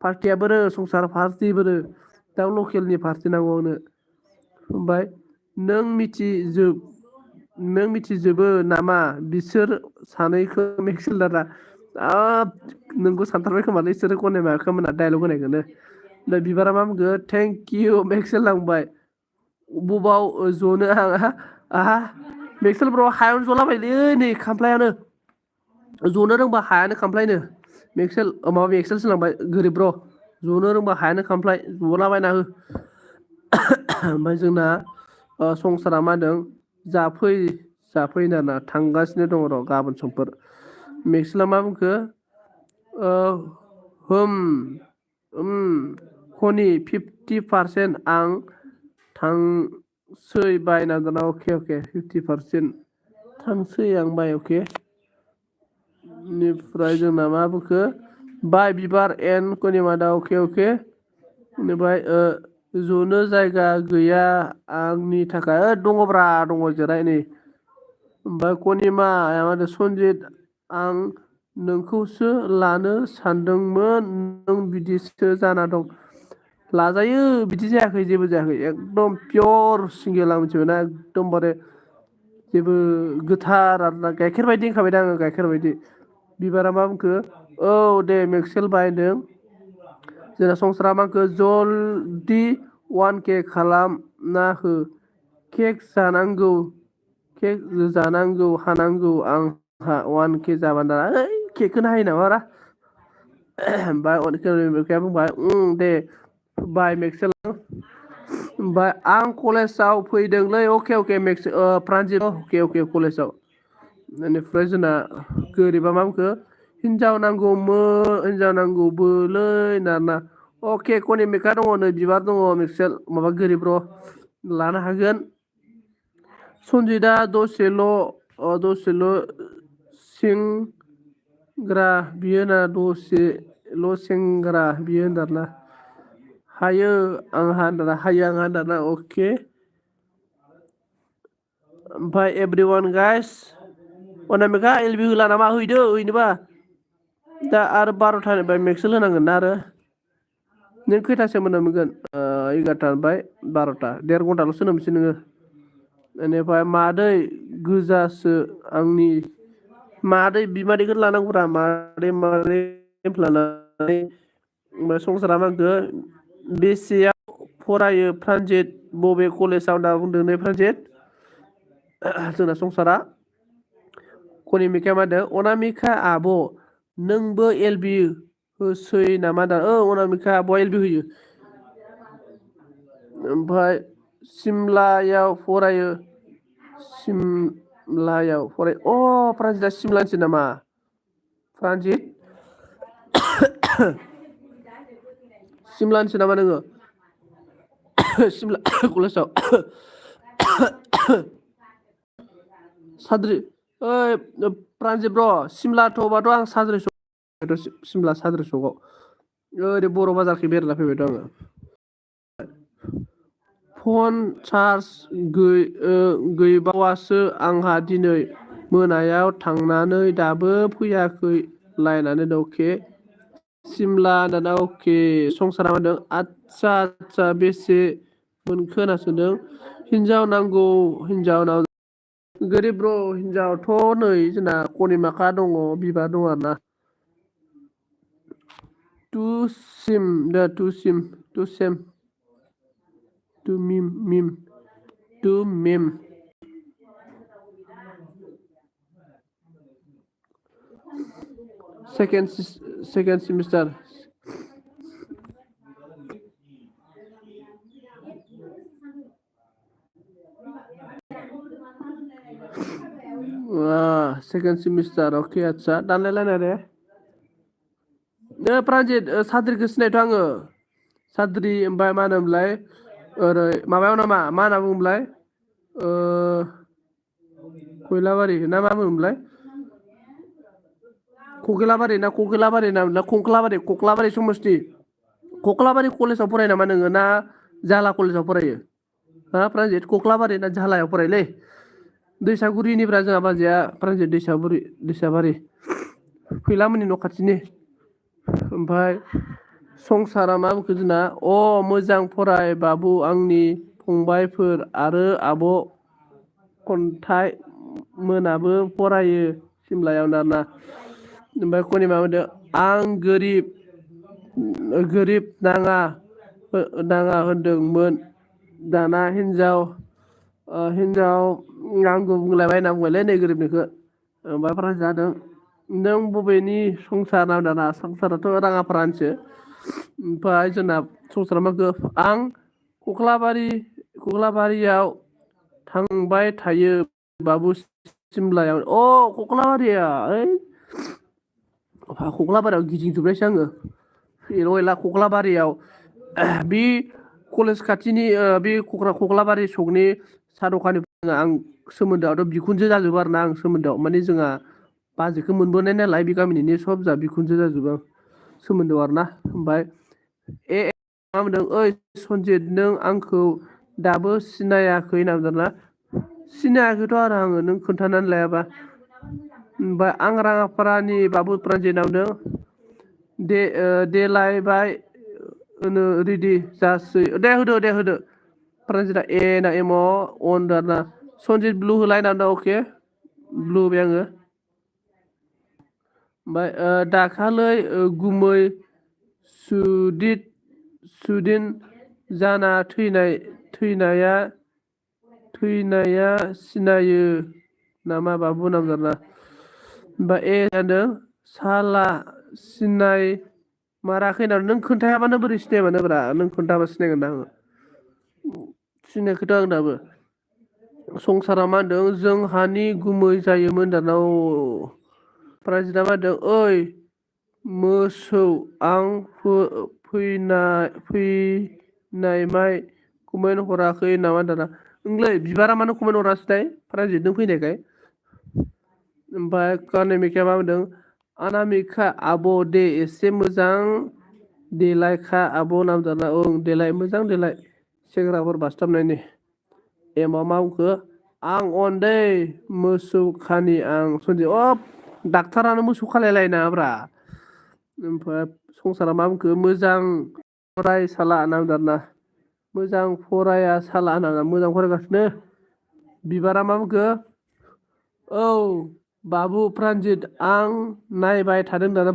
पार्टिया बोरो संसार पार्टि बोरो दाउ लकेलनि पार्टि नांगौ आंनो ओमफ्राय नों मिथिजोबो नामा बिसोर सानैखौ मेक्सेलारा नोंखौ सानथारबाय खोमालै बिसोरो गनाय माखोमोना डाइलग होनायखौनो दा बिबारा मा बुंखो थेंक इउ मेक्सेल लांबाय बबाव जनो आहा मेक्सेल ब्र हायावनो जलाबायलै नै खामफ्लायानो जनो रोंबा हायानो खामफ्लायनो मेक्सेल माबा मेक्सेलसो लांबाय गोरिब र' जनो रोंबा हायानो खामफ्लाय जलाबायना हो ओमफ्राय जोंना संसारा मा होनदों जाफै आरोना थांगासिनो दङ र' गाबोन समफोर मेक्सेला मा बुंखो होम खनि 50% आं थांसै बायना दाना अके 50% थांसै आं बाय अके बेनिफ्राय जोंना मा बुंखो बाय बिबार एन कनिमादा अके बेनिफ्राय जनो जायगा गैया आंनि थाखाय दङब्रा दङ जिराय नै ओमफ्राय कनिमाया मा होनो सनजित आं नोंखौसो लानो सानदोंमोन नों बिदिसो जाना दं लाजायो बिदि जायाखै जेबो जायाखै एकदम पियर सिंगेल आं मिथिबायना एकदमबारे जेबो गोथार आरोना गाइखेर बायदि होनखाबाय दा आङो गाइखेर बायदि बिबारा मा बुंखो औ दे मेक्सेल बायदों जोंना संसारा मा होनखो जलदि 1K खालामना हो केक जानांगौ हानांगौ आंहा 1K जाबानो ओइ केकखौनो हायो नामारा ओमफ्राय बुंबाय दे बाय मेक्सेल ओमफ्राय आं कलेजाव फैदोंलै अके प्रान्जित अके कलेजाव बेनिफ्राय जोंना गोरिबा मा बुंखो हिनजाव नांगौबोलै ना अके कनिमिका दङ नै बिबार दङ मेक्सेल माबा गोरिब र' लानो हागोन सन्जितआ दसेल' सेंग्रा बियो ना दसेल' सेंग्रा बियो होनदारना हायो आंहा होनदाना अके ओमफ्राय एभ्रिवान गाइस अनामिका एलबि होला नामा हैदो हैनोबा दा आरो 12थानिफ्राय मेक्सेल होनांगोन ना आरो नों खैथासो मोनगोन 11था ओमफ्राय 12था 1.5 घन्टाल'सो मोनसै नोङो बेनिफ्राय मादै गोजासो आंनि मादै बिमादैखौ लानांगौरा मादै लानानै ओमफ्राय संसारा मा होनखो बेसेयाव फरायो प्रान्जित बबे कलेजाव होनना बुंदों नै प्रान्जित जोंना संसारा कनिमिकाया मा होनदों अनामिका आब' नोंबो एलबि होसै नामा दा अनामिका आब'आ एलबि होयो ओमफ्राय सिमलायाव फरायो प्रान्जितआ सिमलानिसो नामा प्रान्जित सिमलानिसो नामा नोङो सिमला कलेजाव साद्रि ओइ प्रान्जित ब्र सिमलाथ'बाथ' आं सिमला साद्रि सकआव ओरै बर' बाजारखै बेरायला फैबायथ' आङो फन चार्ज गैबावासो आंहा दिनै मोनायाव थांनानै दाबो फैयाखै लायनानै दं अके सिमला दाना अके संसारा मा होनदों आदसा बेसे मोनखो होनना सोंदों हिनजाव गोरिब र' हिनजावथ' नै जोंना कनिमाका दङ बिबार दङ आरोना to same To meme. To meme. Second semester. Second semester. Oke, आदसा दानलायलायनाय दे. प्रान्जित साद्रिखौ सिनायथ' आङो. साद्रि ओमफ्राय मा होनोमोनलाय ओरै माबायाव नामा मा होनना बुङोमोनलाय खयलाबारि ना मा बुङोमोनलाय ककिलाबारि ना कक्लाबारि समस्ति कक्लाबारि कलेजाव फरायो नामा नोङो ना जाला कलेजाव फरायो हा प्रान्जित कक्लाबारि ना झालायाव फरायोलै दैसागुरिनिफ्राय जोंहा बाजैया प्रान्जित दैसाबारि फैलामोननि न' खाथिनि ओमफ्राय संसारा मा बुंखो जोंना मोजां फराय बाबु आंनि फंबायफोर आरो आब' खन्थाइ मोनाबो फरायो सिमलायाव दाना ओमफ्राय खनि मा बुंदों आं गोरिब नाङा होनदोंमोन दाना हिनजाव आंखौ बुंलायबाय होनना बुंबायलै नै गोरिबनिखौ ओमफ्राय प्राइज जादों नों बबेनि संसार नाम दाना संसाराथ' राङाफारानिसो ओमफ्राय जोंना संसारा मा आं कक्लाबारियाव थांबाय थायो बाबु सिमलायाव कक्लाबारिया ओइ कक्लाबारियाव गिदिंजोबनायसो आङो एला कक्लाबारियाव बे कलेज खाथिनि बे कक्लाबारि सकनि साहा दखानिफोरजों आं सोमोन्दोआथ' बिखुनजो जाजोबो आरोना आं सोमोन्दोआव माने जोंहा बाजैखौ मोनबोनाय नालाय बे गामिनिनो सब जा बिखुनजो जाजोबो सोमोन्दोआव आरोना ओमफ्राय मा बुंदों ओइ सनजित नों आंखौ दाबो सिनायाखै होनना बुंदों ना सिनायाखैथ' आरो आङो नों खोन्थानानै लायाबा ओमफ्राय आं राङाफारानि बाबु प्रान्जित नामदों देलायबाय होनो रेडि जासै दे होदो प्रान्जिता ए ना एम अन दाना सनजित ब्लु होलाय होनना बुंदों अके ब्लु होबाय आङो ओमफ्राय दाखालै गुमै सुदिन जाना थैनाया सिनायो नामा बाबु नामजादा ओमफ्राय ए जादों साला सिनाय माराखै होननानै नों खोन्थायाबानो बोरै सिनायमानो ब्रा नों खोन्थाबा सिनायगोन आङो सिनायखोथ' आं दाबो संसारा मा होनदों जोंहानि गुमै जायोमोन दानाव प्राइजिता मा होनदों ओइ मोसौ आं फैनायमाय कमेन्ट हराखै नामा दाना नोंलै बिबारा मानो कमेन्ट हरासैथाय प्राइजित नों फैनायखाय ओमफ्राय कानिमिकाया मा बुंदों अनामिका आब' दे एसे मोजां देलायखा आब' नामजादा ओं देलाय मोजां देलाय सेंग्राफोर बासथाबनायनि एमाव मा बुंखो आं अन दै मोसौ खानि आं सनजित डाक्टारानो मोसौ खालायलायनाङाब्रा ओमफ्राय संसारा मा बुंखो मोजां फरायसाला नामजादा मोजां फराया साला होनना मोजां फरायगासिनो बिबारा मा बुंखो औ बाबु प्रान्जित आं नायबाय थादों दाना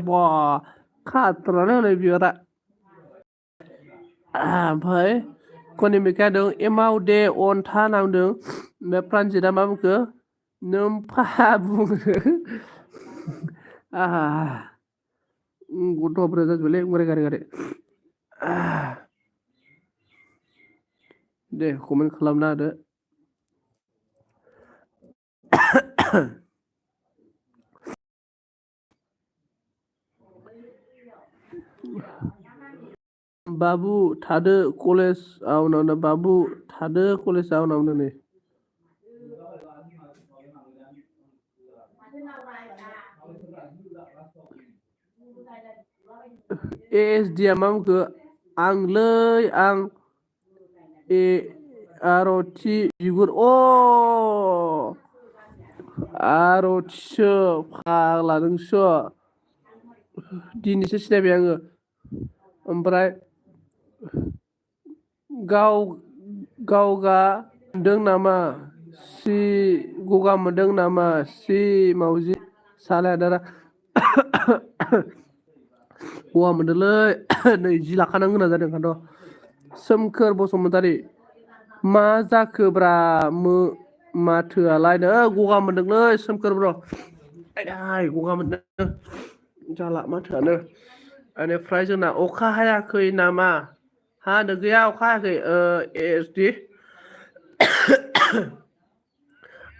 खाथ्रालै हनै बिबारा ओमफ्राय कनिमिकाया होनदों एमाव दे अनथा होनना बुंदों ओमफ्राय प्रान्जितआ मा बुंखो नों फा बुङो गथ'फोरा जाजोबबायलै गारै गारै दे कमेन्ट खालामना होदो बाबु थादो कलेजाव नावनो बाबु थादो कलेजाव नावनो नै एएसडि आ मा बुंखो आंलै आं आरथि बिगुर आरथिसो फाग्ला नोंसो दिनैसो सिनायबाय आङो ओमफ्राय गावगा मोनदों नामा गगा मोनदों नामा मावजि सालाया दाना गगा मोनदोंलै नै जि लाखानांगौ गोनां जादों ओंखायनोथ' सोमखोर बसुमतारी मा जाखोब्रा माथोआलायनो गगा मोनदोंलै सोमखोर ब्र आय गगा मोनदों जाला माथोआनो बेनिफ्राय जोंना अखा हायाखै नामा हादों गैया अखा हायाखै एसडि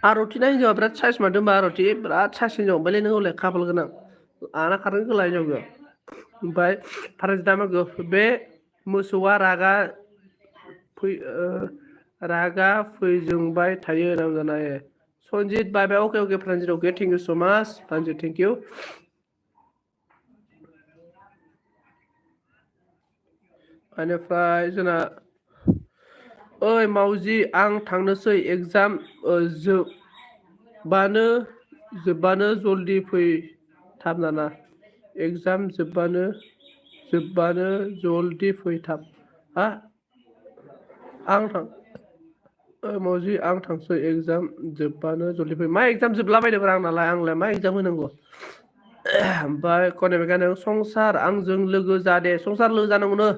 आर'थिना हिन्जावा बिराद साइस मारदों होनबा आर'थि बिराद साइस हिन्जाव ओमफ्रायलाय नों हले खाफाल गोनां आना खारनो गोला हिन्जावखौ ओमफ्राय फारसेदा मागो बे मोसौआ रागा फैजोंबाय थायो नामजानाय सनजित बाय बाय अके अके प्रानजित अके थेंक इउ सो माच प्रानजित थेंक इउ बेनिफ्राय जोंना ओइ मावजि आं थांनोसै एगजाम जोबबानो जल्दि फै थाब नाना एगजाम जोबबानो जल्दि फै थाब हा आं थां मावजि आं थांसै एगजाम जोबबानो जल्दि फै मा एगजाम जोबलाबायदोंब्रा आंलाय मा एगजाम होनांगौ ओमफ्राय कनेमिका नों संसार आंजों लोगो जा दे संसार लोगो जानांगौनो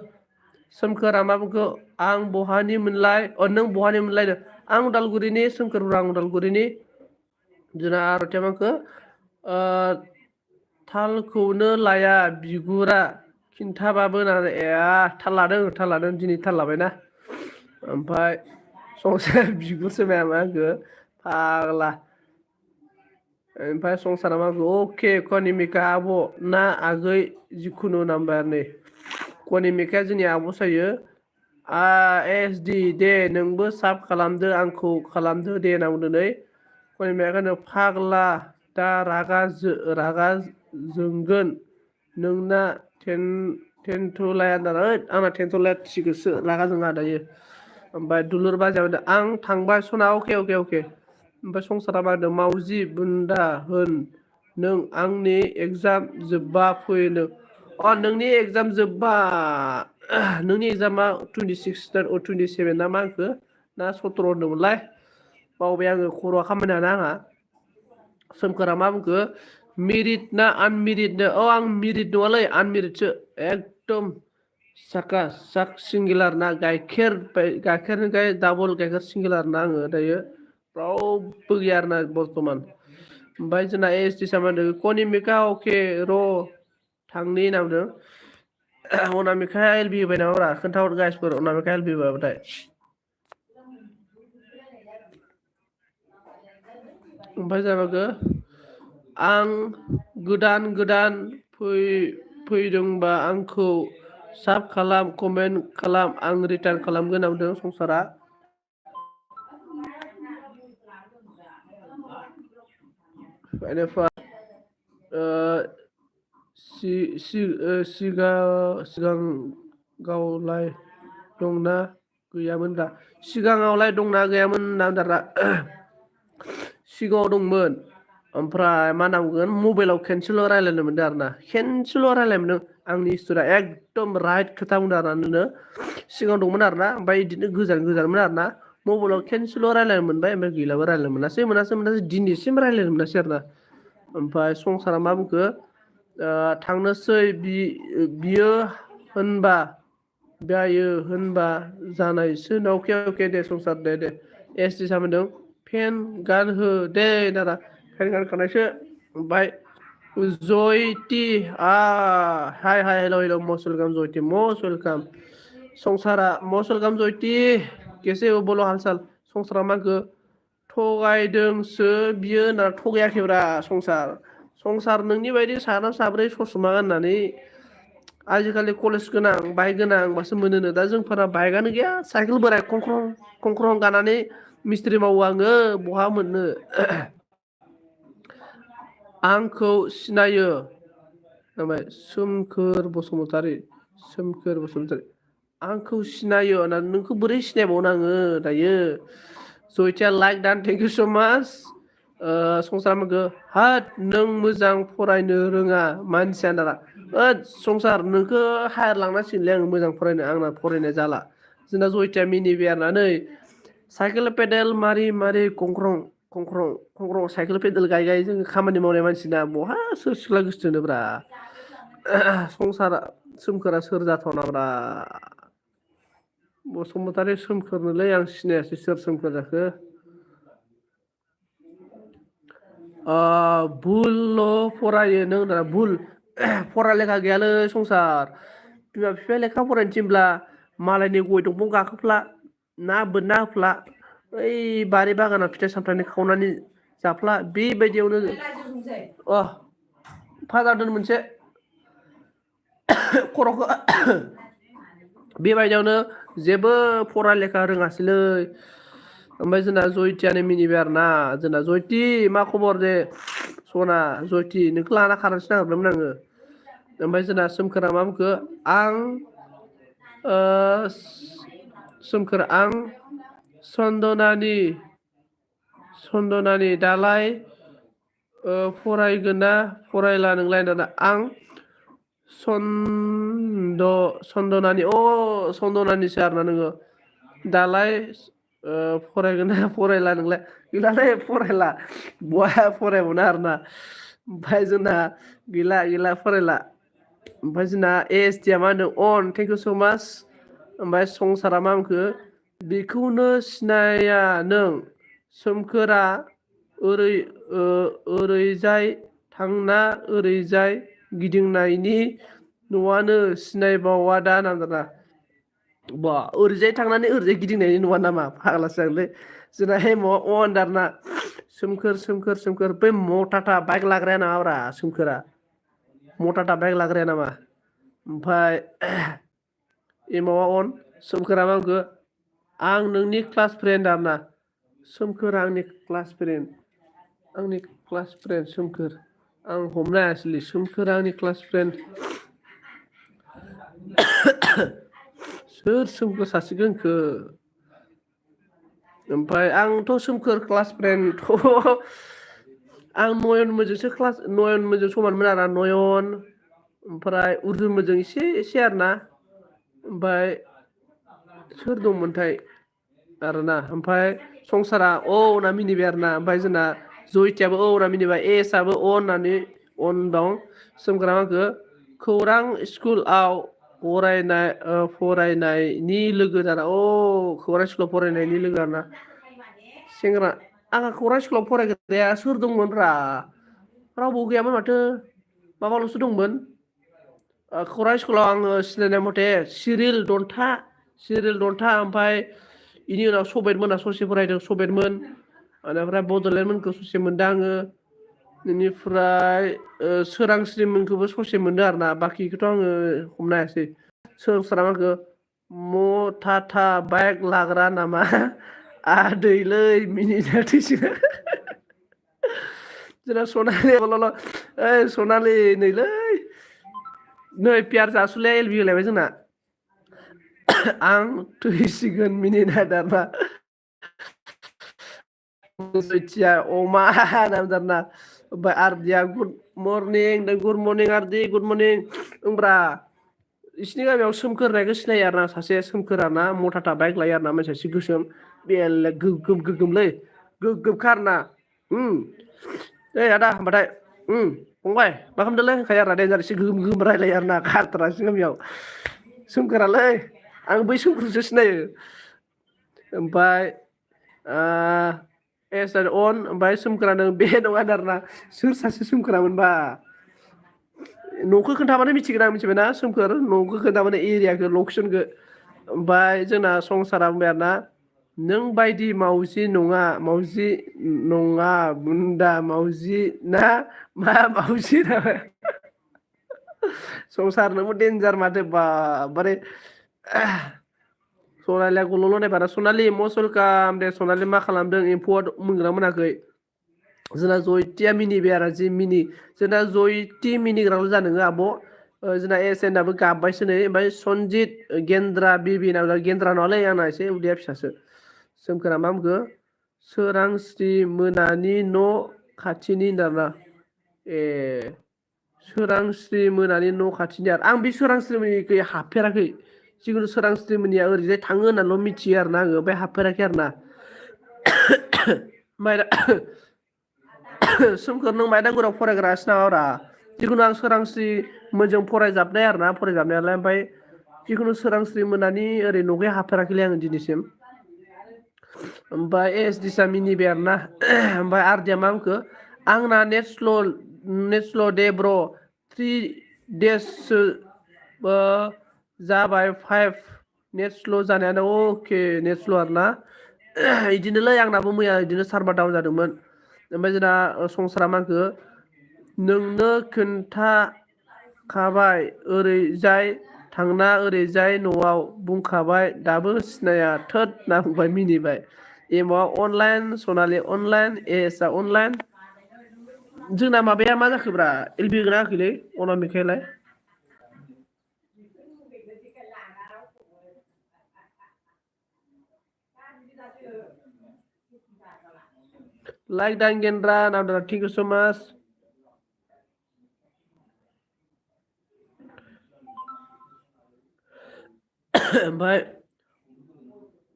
सोमखोरा मा बुंखो आं बहानि मोनलाय नों बहानि मोनलायनो आं उदालगुरिनि सोमखोर आं उदालगुरिनि जोंना आर'थिया माखो थालखौनो लाया बिगुरा खिन्थाबाबो नालाय थाल लादों दिनै थाल लाबायना ओमफ्राय संसार बिगुरसो माया मा होनखो फाग्ला ओमफ्राय संसारा मा अके कनिमिका आब' ना आगै जिखुनु नाम्बार नै कनिमिकाया जोंनि आब' जायो एस डि दे नोंबो साब खालामदो आंखौ खालामदो दे होनना बुंदो नै कनिमिकानो फाग्ला दा रागा जोंगोन नोंना टेनथ'लाया आंना टेनथ'लाया थिगसो रागा जोङा दायो ओमफ्राय दुलुर बाजायबाय आं थांबाय सना अके ओमफ्राय संसारा मा होनदों मावजि बुन्दा होन नों आंनि एगजाम जोब्बा फैनो नोंनि एगजाम जोब्बा नोंनि एगजामा 26 ना 27 ना मा होनखो ना 17 होनदोंमोनलाय बावबाय आङो खर'आ खामानि हाना आंहा सोमखोरा मा बुंखो मेरिट ना आनमेरिटनो आं मेरिट नङालै आनमेरिटसो एकदम साका साक सिंगुलार ना गाइखेरनिफ्राय डाबल गाइखेर सिंगुलार ना आङो दायो रावबो गैया आरोना बर्थमान ओमफ्राय जोंना एस टि सामा कनिमिका अके र' थांनि होनना बुंदों अनामिकाया एल बि होबाय नामाब्रा खोन्थाहर गाइसफोर अनामिकाया एल बि होबाथाय ओमफ्राय जाबागो आं गोदान फैदोंबा आंखौ साब खालाम कमेन्ट खालाम आं रिटार्न खालामगोन होनना बुंदों संसारा बेनिफ्राय सिगाङावलाय दंना गैयामोन दा सिगाङावलाय दंना गैयामोन होनना बुंदों सिगाङाव दंमोन ओमफ्राय मा होनना बुंगोन मबाइलाव खेनसेल' रायज्लायनो मोनदों आरो ना खेनसेल' रायज्लायनो मोनदों आंनि स्टुरा एकदम राइट खोथा बुंदों आरो नोंनो सिगाङाव दंमोन आरो ना ओमफ्राय बिदिनो गोजानमोन आरो ना मबाइलाव खेनसेल' रायज्लायनो मोनबाय ओमफ्राय गैलाबो रायज्लायनो मोनासै दिनैसिम रायज्लायनो मोनासै आरो ना ओमफ्राय संसारा मा बुंखो थांनोसै बियो होनबा जानायसो अके दे संसार दे एस टि सामोनदों फेन गान हो दे दादा फेन गानखानायसो ओमफ्राय जयति हाय हेल' मस्ट वेलकाम जयति मस्ट वेलकाम संसारा मस्ट वेलकाम जयति कैसे हो बोलो हाल साल संसारा माखो थगायदोंसो बियो होनना थगायाखैब्रा संसार नोंनि बायदि साथाम साब्रै ससमा गाननानै आजिखालि कलेज गोनां बाइक गोनां बासो मोनोनो दा जोंफोरा बाइकआनो गैया साइकेल बोराय खंख्रं गानानै मिस्थ्रि मावो आङो बहा मोननो आंखौ सिनायो ओमफ्राय सोमखोर बसुमतारी आंखौ सिनायो होननानै नोंखौ बोरै सिनायबावनो आङो दायो जयतिया लाइक दान थेंक इउ स' माच संसार मोनखो हाट नों मोजां फरायनो रोङा मानसियानो दाना संसार नोंखौ हायार लांनांसिगोनलै आं मोजां फरायनो आंना फरायनाय जाला जोंना जयतिया मिनिबाय आरोना नै साइकेल पेडेल मारि खंख्रं साइकेल पेडेल गायै जोङो खामानि मावनाय मानसिना बहा सोर सिख्ला गोसथोनोब्रा संसारा सोमखोरा सोर जाथावनाब्रा बसुमतारी सोमखोरनोलै आं सिनायासै सोर सोमखोर जाखो भुलल' फरायो नों होनदों भुल फरा लेखा गैयालै संसार बिमा बिफाया लेखा फरायनो थिनब्ला मालायनि गय दंफां गाखोफ्ला ना बोनना होफ्ला ओइ बारि बागानाव फिथाइ सामथाइनि खावनानै जाफ्ला बेबायदियावनो फाजा दोन मोनसे खर'खौ बेबायदियावनो जेबो फरा लेखा रोङासैलै ओमफ्राय जोंना जयतियानो मिनिबाय आरोना जोंना जयति मा खबर दे सना जयति नोंखौ लाना खारनोसो नागिरदोंमोन आङो ओमफ्राय जोंना सोमखोरा मा बुंखो आं सोमखोर आं सन्दनानि दालाय फरायगोन ना फरायला नोंलाय दाना आं सन्दनानिसो आरोना नोङो दालाय फरायगोन ना फरायला नोंलाय गैलालै फरायला बहा फरायबावनो आरोना ओमफ्राय जोंना गैला फरायला ओमफ्राय जोंना ASD आ मा होनदों अन थेंक इउ स' माच ओमफ्राय संसारा मा होनखो बेखौनो सिनाया नों सोमखोरा ओरैजाय थांना ओरैजाय गिदिंनायनि न'आनो सिनायबावा दा नांगोना बा ओरैजाय थांनानै ओरैजाय गिदिंनायनि नङा नामा फाग्लासो जागोनलै जोंना हेम'आ अनदारना सोमखोर बै मथाथा बाइक लाग्राया नामाब्रा सोमखोरा मथाथा बाइक लाग्राया नामा ओमफ्राय एमावा अन सोमखोरा मा बुंखो आं नोंनि क्लास फ्रेन्ड आरोना सोमखोरा आंनि क्लास फ्रेन्ड सोमखोर आं हमनो हायासैलै सोमखोरा आंनि क्लास फ्रेन्ड सोर सोमखोर सासेखौ होनखो ओमफ्राय आंथ' सोमखोर क्लास फ्रेन्डथ' आं नयनमोनजों समानमोन आरोना नयन ओमफ्राय उर्जुमोनजों एसे आरोना ओमफ्राय सोर दंमोनथाय आरोना ओमफ्राय संसारा औ होनना मिनिबाय आरोना ओमफ्राय जोंना जयतियाबो औ होनना मिनिबाय एसआबो अ होननानै अन दं सोमखोरा मा होनखो खौरां स्कुलाव फरायनायनि लोगो जाना खौरां स्कुलाव फरायनायनि लोगो आरोना सेंग्रा आंहा खौरां स्कुलाव फरायग्राया सोर दंमोनब्रा रावबो गैयामोन माथो माबाल'सो दंमोन खौरां स्कुलाव आङो सिनायनाय मथे सिरिल दन्था ओमफ्राय बेनि उनाव सबेतमोना ससे फरायदों सबेतमोन बेनिफ्राय बड'लेण्डमोनखौ ससे मोनदों आङो बेनिफ्राय सोरांस्रिमोनखौबो ससे मोनदों आरोना बाखिखौथ' आङो हमनो हायासै सोरांस्रा मा होनखो मथाथा बाइक लाग्रा नामा आदैलै मिनिनाया थैसिगोन जोंना सनालि ओइ सनालि नै पियार जासुलाया LB होलायबाय जोंना आं थैसिगोन मिनिनाय दाना जयतिया अमा नामजादा ओमफ्राय आरदिया गुड मर्निं आरदि गुड मर्निं ओमब्रा बिसिनि गामियाव सोमखोर होननायखौ सिनायो आरोना सासे सोमखोर आरोना मथाथा बाइक लायो आरोना मानसिया एसे गोसोम बेले गोगोमलै गोगोमखा आरोना ओइ आदा होनबाथाय फंबाय मा खालामदोंलै होनखायो आरोना देन्जार एसे गोगोम रायलायो आरोना खाथारासो गामियाव सोमखोरालै आं बै सोमखोरसो सिनायो ओमफ्राय एस अन ओमफ्राय सोमखोरा नों बे नङा आरोना सोर सासे सोमखोरामोनबा न'खौ खोन्थाबानो मिथिगोन आं मिथिबायना सोमखोर न'खौ खोन्थाबानो एरियाखौ लकेसनखौ ओमफ्राय जोंना संसारा बुंबाय आरोना नों बायदि मावजि नङा बुन्दा मावजि ना मा मावजि जाबाय संसार नोंबो डेन्जार माथो बारे सनालिया गल'ल' नायबारा सनालि मस्ट वेलकाम दे सनालि मा खालामदों एम्फौआ मोनगोना मोनाखै जोंना जयतिया मिनिबाय आरो जि जोंना जयति मिनिग्राल' जादों आब' जोंना एसएनआबो गाबबायसो नै ओमफ्राय सनजित गेन्द्रा बिबिना गेन्द्रा नङालै आंना एसे उदैया फिसासो सोमखोरा मा बुंखो सोरांस्रि मोनानि न' खाथिनि दाना सोरांस्रि मोनानि न' खाथिनि आं बे सोरांस्रि मोननिखै हाबफेराखै जिखुनु सोरांस्रि मोननिया ओरैजाय थाङो होननानैल' मिथियो आरोना आङो ओमफ्राय हाबफेराखै आरोना सोमखोर नों मायदांगुरियाव फरायग्रासो नामाब्रा जिखुनु आं सोरांस्रि मोनजों फरायजाबनाय आरोना फरायजाबनायालाय ओमफ्राय जिखुनु सोरांस्रि मोनानि ओरै न'खै हाबफेराखैलै आङो दिनैसिम ओमफ्राय एसडि सा मिनिबाय आरोना ओमफ्राय आरडिया मा बुंखो आंना नेट स्ल' दे ब्र 3 डेजसो जाबाय 5 नेट स्ल' जानायानो अके नेट स्ल' आरोना इदिनोलै आंनाबो मैया इदिनो सार्भार डाउन जादोंमोन ओमफ्राय जोंना संसारा मा होनखो नोंनो खोन्थाखाबाय ओरैजाय थांना ओरैजाय न'आव बुंखाबाय दाबो सिनाया थोद ना बुंबाय मिनिबाय एमआ अनलाइन सनालि अनलाइन एस आ अनलाइन जोंना माबाया मा जाखोब्रा एलबि होगोना होआखैलै अनामिकायालाय लाइक डान गेन्द्रा नावदा थेंक इउ सो माच ओमफ्राय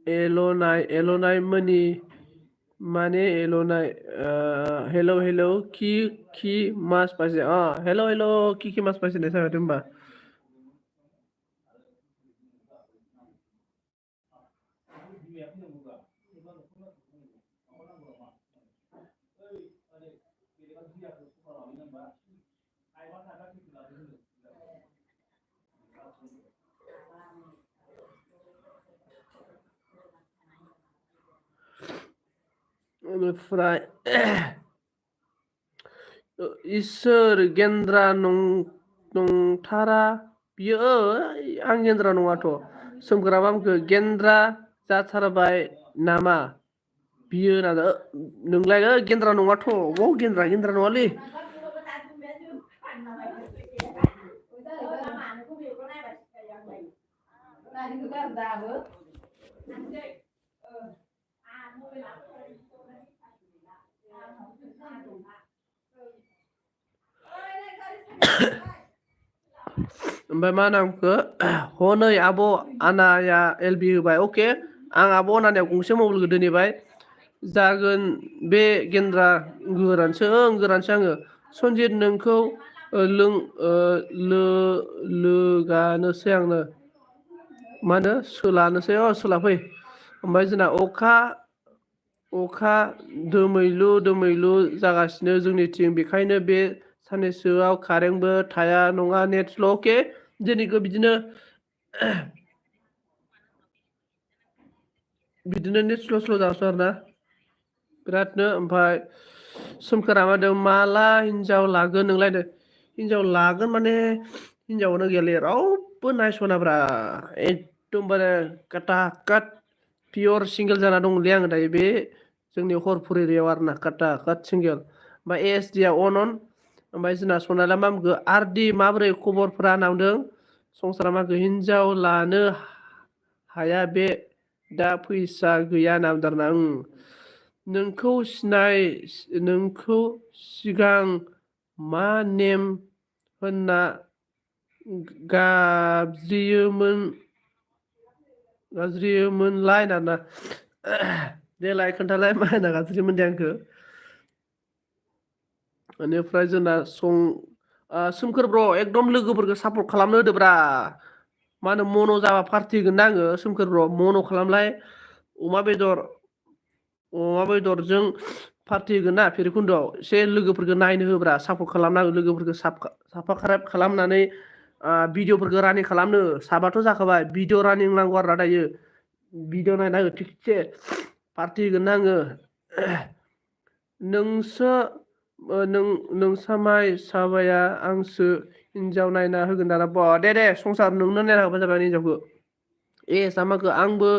एल'नाय मोनि माने एल'नाय हेल' कि मास पाइसे हेल' कि मास पाइसे होननाय जाबाय होनबा बेनिफ्राय इसोर गेन्द्रा नंथारा बियो आं गेन्द्रा नङाथ' सोमग्रा मा बुंखो गेन्द्रा जाथारबाय नामा बियो होनना नोंलाय गेन्द्रा नङाथ' अबाव गेन्द्रा नङालै ओमफ्राय मा नामखो हनै आब' आनाया एलबि होबाय अके आं आब' आनानियाव गंसे मबाइल दोनहैबाय जागोन बे गेन्द्रा गोरानसो गोरानसो आङो सनजित नोंखौ लोगानोसै आंनो मा होनो सोलानोसै सोलाफै ओमफ्राय जोंना अखा दोमैलु जागासिनो जोंनिथिं बेखायनो बे साननैसोआव कारेन्टबो थाया नङा नेट स्ल' अके दिनैखौ बिदिनो नेट स्ल' जागासिनो आरोना बिरादनो ओमफ्राय सोमखोरा मा होनदों माला हिनजाव लागोन नोंलायनो हिनजाव लागोन माने हिनजावनो गैयालै रावबो नायस'नाब्रा एकदमबारे काटा काट पियर सिंगेल जाना दंलै आङो दायो बे जोंनि हरफुर एरियायाव आरोना काटा काट सिंगेल ओमफ्राय एएसडि आ अन ओमफ्राय जोंना सनालिया मा बुंखो आरडि माबोरै खबरफ्रा नांदों संसारा मा होनखो हिनजाव लानो हाया बे दा फैसा गैया होनना बुंदों आरोना नोंखौ सिगां मा नेम होनना गाज्रियोमोनलाय होनना देलाय खोन्थालाय मा होनना गाज्रिमोन दे आंखो बेनिफ्राय जोंना सोमखोर ब्र एकदम लोगोफोरखौ सापर्ट खालामनो होदोब्रा मा होनो मन' जाबा पार्टि होगोन ना आङो सोमखोर ब्र मन' खालामलाय अमा बेदरजों पार्टि होगोन ना भैरबखुन्द'आव एसे लोगोफोरखौ नायनो होब्रा सापर्ट खालामनांगो लोगोफोरखौ साबसक्राइब खालामनानै भिडिअफोरखौ रानिं खालामनो साबाथ' जाखाबाय भिडिअ रानिं नांगौ आरोना दायो भिडिअ नायना हो थिगसे पार्टि होगोन ना आङो नोंसामाय साबाया आंसो हिनजाव नायना होगोन दाना दे संसार नोंनो नायना होबानो जाबाय हिनजावखौ सामाखौ आंबो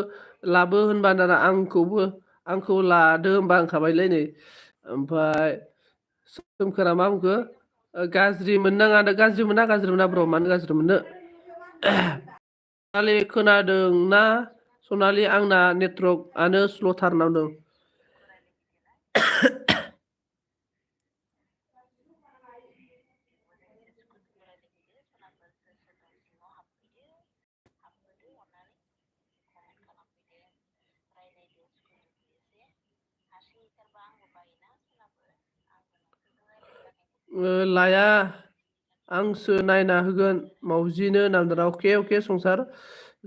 लाबो होनबा दाना आंखौ लादो होनबा होनखाबायलै नै ओमफ्राय सोमखोरा मा बुंखो गाज्रि मोना ब्र मानो गाज्रि मोननो सनालि खोनादोंना सनालि आंना नेटवर्कआनो स्ल'थार नांदों लाया आंसो नायना होगोन मावजिनो नामदारा अके संसार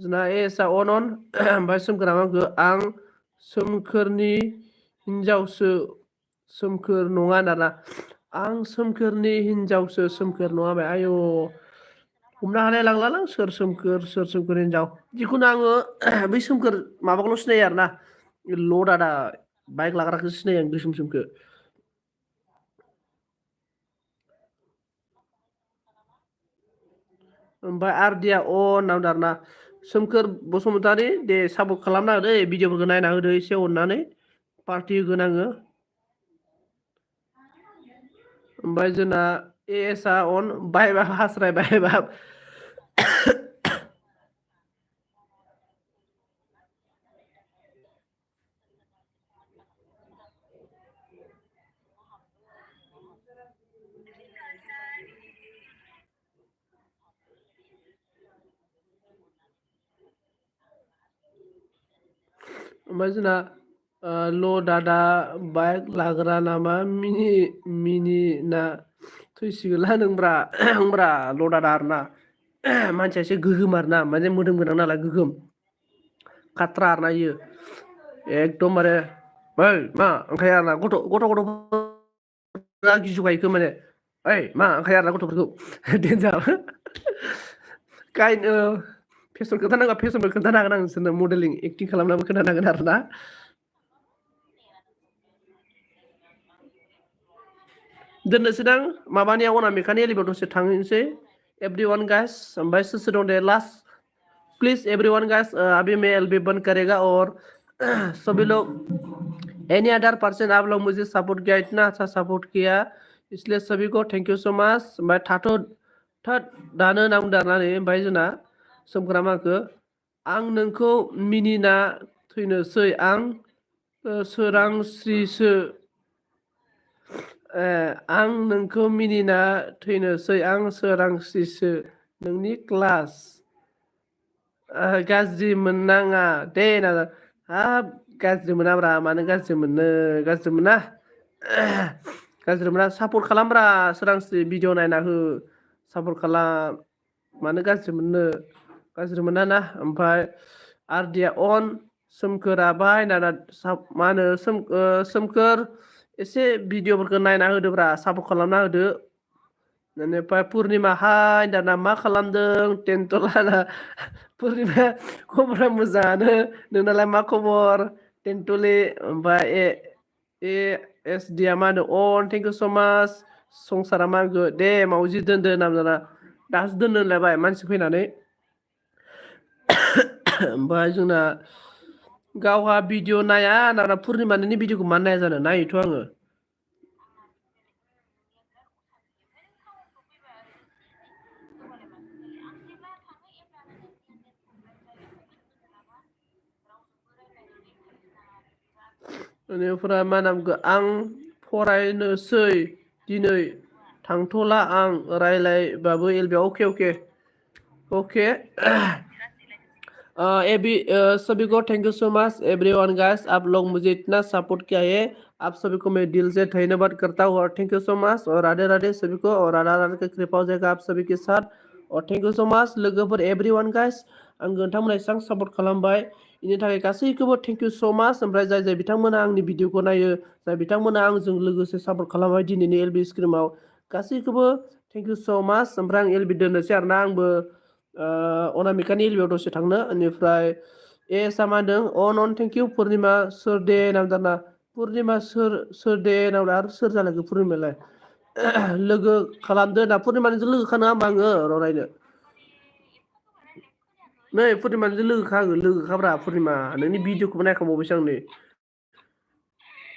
जोंना एसा अन ओमफ्राय सोमखोरा मा होनखो आं सोमखोरनि हिनजावसो सोमखोर नङा दाना आं सोमखोरनि हिनजावसो सोमखोर नङा बे आयौ हमनो हालाय लांलालां सोर सोमखोर हिनजाव जिखुनु आङो बै सोमखोर माबाखौल' सिनायो आरो ना ल' दादा बाइक लाग्राखौ सिनायो आं गोसोम सोमखो ओमफ्राय आरदिया नाम दारना सोमखोर बसुमतारी दे सापर्ट खालामना होदो भिडिअफोरखौ नायना होदो एसे अननानै पार्टि होगोन आङो ओमफ्राय जोंना एएसआ अन बायबा हास्रायबाय बाब ओमफ्राय जोंना ल' दादा बाइक लाग्रा नामा मिनि ना थैसिगोनला नोंब्रा होनब्रा ल' दादा आरोना मानसिया एसे गोगोम आरोना माने मोदोम गोनां नालाय गोगोम खाट्रा आरोना इयो एकदमबारे ओइ मा ओंखाय आरोना गथ' गिजुगायखो माने ओइ मा ओंखाय आरोना गथ'फोरखौ डेन्जार काइन फेसन खोन्थानांगौ फेसनबो खोन्थानो हागोन आं नोंसोरनो मडेलिं एक्टिं खालामनाबो खोन्थानो हागोन आरो ना दोननोसै दां माबानिया अनामिकानि एलिभेयाव दसे थांनोसै एभ्रि वान गाइस ओमफ्राय सोर सोर दं दे last please every one guys अभी मैं एलबी बंद करेगा और सभी लोग एनी अदर पर्सन आप लोग मुझे सपोर्ट किया इतना अच्छा सपोर्ट किया इसलिए सभी को थैंक यू सो मच ओमफ्राय थद दानो होनना बुंदों आरोना नै ओमफ्राय जोंना सोमखोरा माखो आं नोंखौ मिनिना थैनोसै आं सोरांस्रिसो आं नोंखौ मिनिना थैनोसै आं सोरांस्रिसो नोंनि क्लास गाज्रि मोननाङा दे ना हाब गाज्रि मोनाब्रा मानो गाज्रि मोननो गाज्रि मोना गाज्रि मोना सापर्ट खालामब्रा सोरांस्रि भिडिअ नायना हो सापर्ट खालाम मानो गाज्रि मोननो गाज्रि मोना ना ओमफ्राय आरदिया अन सोमखोरा बायना मा होनो सोमखोर एसे भिडिअफोरखौ नायना होदोब्रा सापर्ट खालामना होदो बेनिफ्राय पुर्निमा हाय दाना मा खालामदों टेन्ट लाना पुर्निमा खबरा मोजाङानो नोंनालाय मा खबर टेन्टुलि ओमफ्राय ए एस डिया मा होनो अन थेंक इउ स' माच संसारा मा होनखो दे मावजि दोनदो नामजाना दासो दोननो होनलायबाय मानसि फैनानै ओमफ्राय जोंना गावहा भिडिअ नाया ना पुर्निमा नोंनि भिडिअखौ मानो नाया जानो नायोथ' आङो बेनिफ्राय मा नामखौ आं फरायनोसै दिनै थांथ'ला आं रायलायबाबो एलबियाव अके सभी को thank you so much everyone guys आप लोग मुझे इतना सपोर्ट किया है आप सभी को मैं दिल से धन्यवाद करता हूँ और थैंक यू सो मच और राधे राधे सभी को और राधा राधा की कृपा हो जाएगा आप सभी के साथ और थैंक यू सो मच लोगोफोर एवरीवन गाइस आं नोंथांमोना एसेबां सापर्ट खालामबाय बेनि थाखाय गासैखौबो थैंक यू सो मच ओमफ्राय जाय बिथांमोना आंनि भिडिअखौ नायो जाय बिथांमोना आंजों लोगोसे सापर्ट खालामबाय दिनैनि एलबि स्क्रिमाव गासैखौबो थैंक यू सो मच ओमफ्राय आं एलबि दोननोसै आरोना आंबो अनामिकानि एलबियाव दसे थांनो बेनिफ्राय एसआ मा होनदों अन थेंक इउ पुर्निमा सोर दे नामदाना पुर्निमा सोर दे नाम आरो सोर जालायखो पुर्निमालाय लोगो खालामदो ना पुर्निमानिजों लोगो खानो होमबा आङो र' नायनो नै पुर्निमानिजों लोगोखाब्रा पुर्निमा नोंनि भिडिअखौबो नायखांबावबायसो आं नै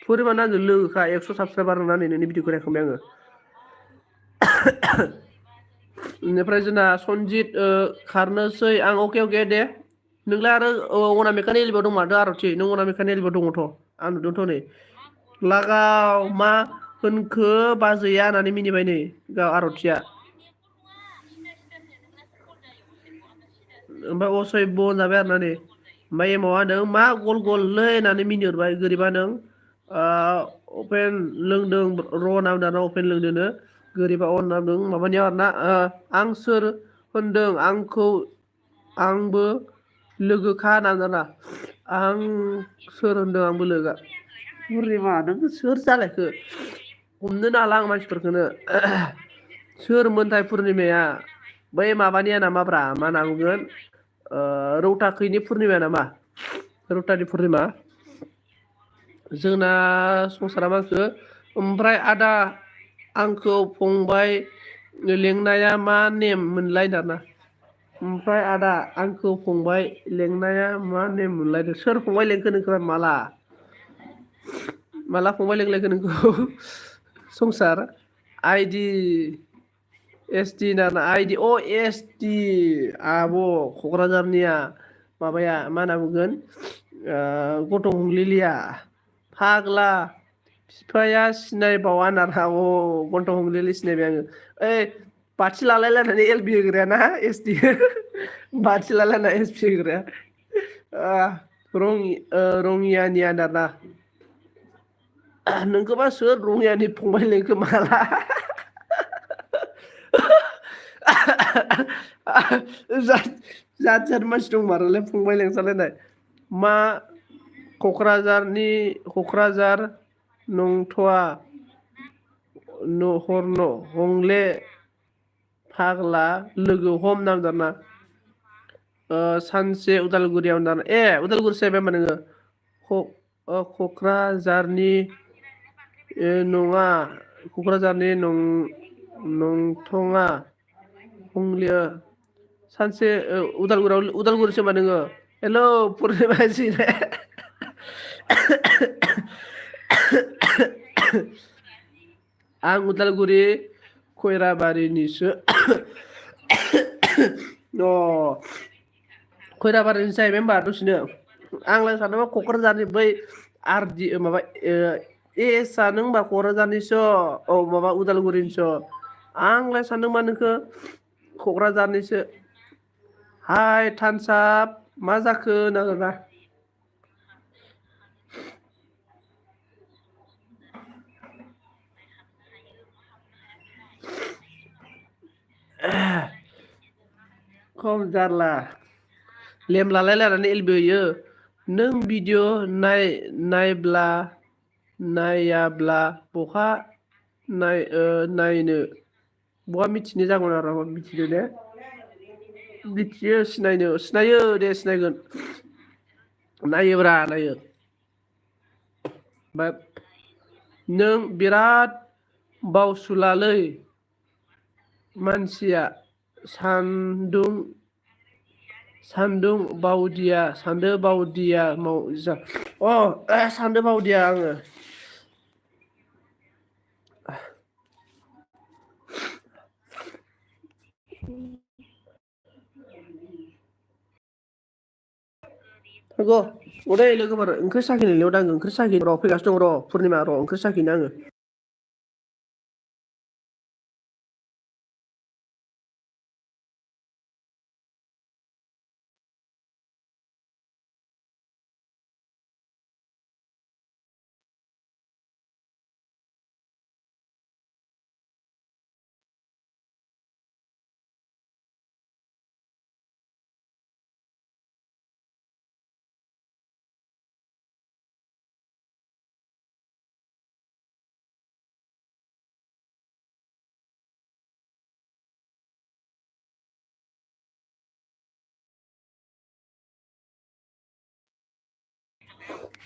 पुर्निमा आंजों लोगोखा 100 साबसक्राइबार नोंना नै नोंनि भिडिअखौ नायखांबाय आङो बेनिफ्राय जोंना सनजित खारनोसै आं अके दे नोंलाय आरो अनामिकानि एलबियाव दं माथो आरथि नों अनामिकानि एलबियाव दङथ' आं नुदोंथ' नै लागाव मा होनखो बाजैया होननानै मिनिबाय नै गाव आरथिया ओमफ्राय असयब जाबाय आरोना नै ओमफ्राय एमावा होनदों मा गल गललै होननानै मिनिहरबाय गोरिबा नों अपेन लोंदों र' नाम दाना अपेन लोंदोंनो गोरिबा अन नामदों माबानियाव आरोना आं सोर होनदों आंबो लोगोखा नांगोना आं सोर होनदों आंबो लोगो पुर्निमा नों सोर जालायखो हमनोनो हाला आं मानसिफोरखौनो सोरमोनथाय पुर्निमाया बै माबानिया नामाब्रा मा होनना बुंगोन रौताखैनि पुर्निमाया नामा रौतानि पुर्निमा जोंना संसारा माखो ओमफ्राय आदा आंखौ फंबाय लेंनाया मा नेम मोनलाय दाना ओमफ्राय आदा आंखौ फंबाय लेंनाया मा नेम मोनलायदों सोर फंबाय लेंखो नोंखौ माला फंबाय लेंलायखो नोंखौ संसार आइडि एसटि ना आइडि अ एसटि आब' क'क्राझारनिया माबाया मा होनना बुंगोन गथ' हमलिलिया फाग्ला बिफाया सिनायबावा नारा गन्थं हमलिलि सिनायबाय आङो ओइ बाथि लालायलायनानै एल बि होग्रायाना एस टि बाथि लालायना एस पि होग्राया रङियानिया दाना नोंखौबा सोर रङियानि फंबाय लेंखो माला जात मानसि दंमारोलै फंबाय लेंसालायनाय मा क'क्राझार नंथ'आ हरन हंले फाग्ला लोगो हम नांदारना सानसे उदालगुरियाव दाना उदालगुरिसो जाहैबाय होमबा नोङो क'क्राझारनि नङा क'क्राझारनि नंथङा हंले सानसे उदालगुरिसो होमबा नोङो हेलौ पुर्निमा आं उदालगुरि खयराबारिनिसो खयराबारिनिसो जाहैबाय होमबा दसेनो आंलाय सानोबा क'क्राझारनि बै आरडि माबा एसआ नों होमबा क'क्राझारनिसो माबा उदालगुरिनिसो आंलाय सानदोंमा नोंखो क'क्राझारनिसो हाय थानसाब मा जाखो होनांगोना खम जारला लेम लालायलायनानै एलबि होयो नों भिडिअ नायाब्ला बहा नायनो बहा मिथिनो जागोन आरो मिथिदो दे मिथियो सिनायो दे सिनायगोन नायोब्रा नायो बाट नों बिराद बावसुलालै मानसिया सान्दो बावदिया सान्दो बावदिया आङो नंगौ अदै लोगोफोर ओंख्रि साखिनो लिंहरदों आङो ओंख्रि साखिनो र' फैगासिनो दं र' पुर्निमा र' ओंख्रि साखिनो आङो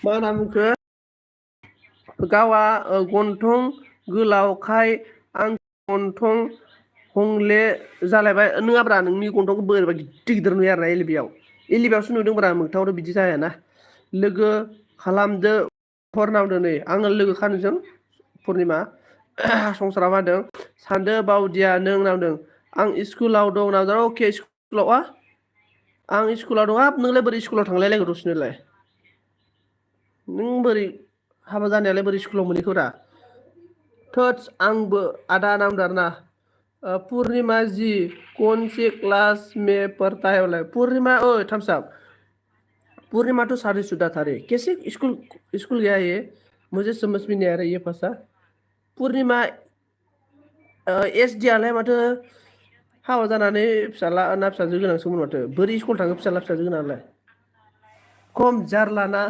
मा होनना बुंखो गावआ गन्थं गोलावखाय आं गन्थं हंले जालायबाय नङाब्रा नोंनि गन्थंखौ बोरैबा गिदिर गिदिर नुयो आरोना एलिबियावसो नुदोंब्रा मोगथाङावथ' बिदि जायाना लोगो खालामदो हरनावदो नै आङो लोगो खानोजों पुर्निमा संसारा मा होनदों सान्दो बावदिया नों नामदों आं स्कुलाव दं नामदों अके स्कुलाव आं स्कुलाव दं हाब नोंलाय बोरै स्कुलाव थांलायलायगो दसेनोलाय नों बोरै हाबा जानायालाय बोरै स्कुलाव मोनहैखोरा थोथस आंबो आदा नामदार ना पूर्णिमा जी कौन से क्लास में पढ़ता है बोले पूर्णिमा ओए थम्स अप पूर्णिमा तो शादीशुदा था रे कैसे स्कूल गया ये मुझे समझ में नहीं आ रहा ये भाषा पूर्णिमा SD आलाय माथो हाबा जानानै फिसाला ना फिसाजो गोनांसोमोन माथो बोरै स्कुल थाङो फिसाला फिसाजो गोनांआलाय खम जारलाना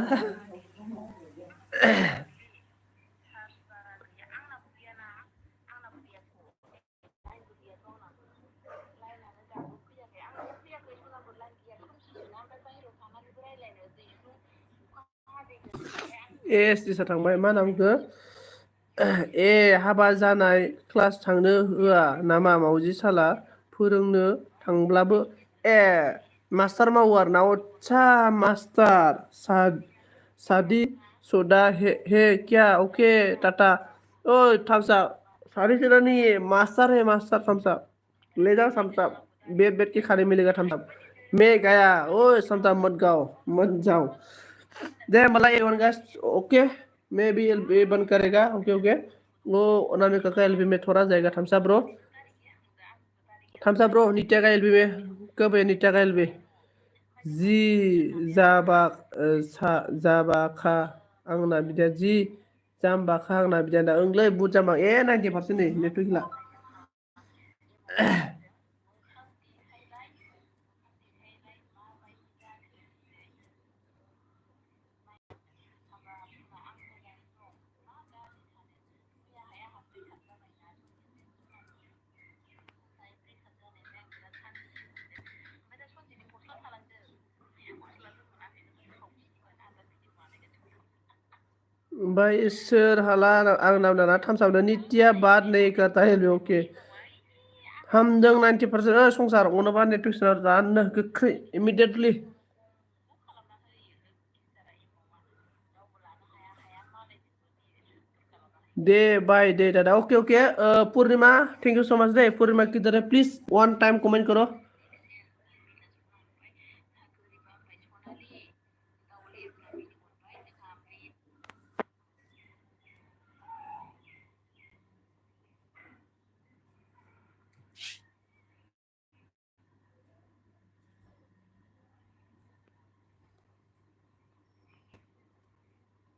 SD थांबाय मा होनना बुंखो हाबा जानाय क्लास थांनो होआ नामा मावजि साला फोरोंनो थांब्लाबो मास्टार मावो आरो ना अच्छा मास्टार शादी शुदा है क्या ओके टाटा ओए थम्स अप शादी शुदा नहीं है मास्टर है मास्टर थम्स अप ले जाओ थम्स अप बैठ बैठ के खाने मिलेगा थम्स अप मैं गया ओए थम्स अप मत जाओ दे मतलब एवन गाइस ओके मैं भी एलबी बंद करेगा ओके ओके वो उन्होंने कहा एलबी में थोड़ा जाएगा थम्स अप ब्रो नित्या का एलबी में कब है नित्या का एलबी जि जाबाखा आंना बिदा जि जाम्बाखा आंना बिदा दा ओंलै बुट जाम्बा 90% नै नेटवर्क गैला ओमफ्राय सोर हाला आं नाम दाना थामसाबनो नित्या बाद नै कथा हेलबी ओके हामदों 90% संसार अनोबा नेटवर्क सोनार राननो गोख्रै इमिडियेटलि दे बाय दे दादा okay okay Purnima thank you so much दे पूर्णिमा किधर है प्लीज वन टाइम कमेंट करो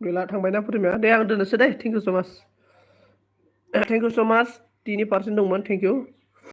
गैला थांबायना पूर्णिमा दे आं दोननोसै दे थैंक यू सो मच 10% दंमोन थैंक यू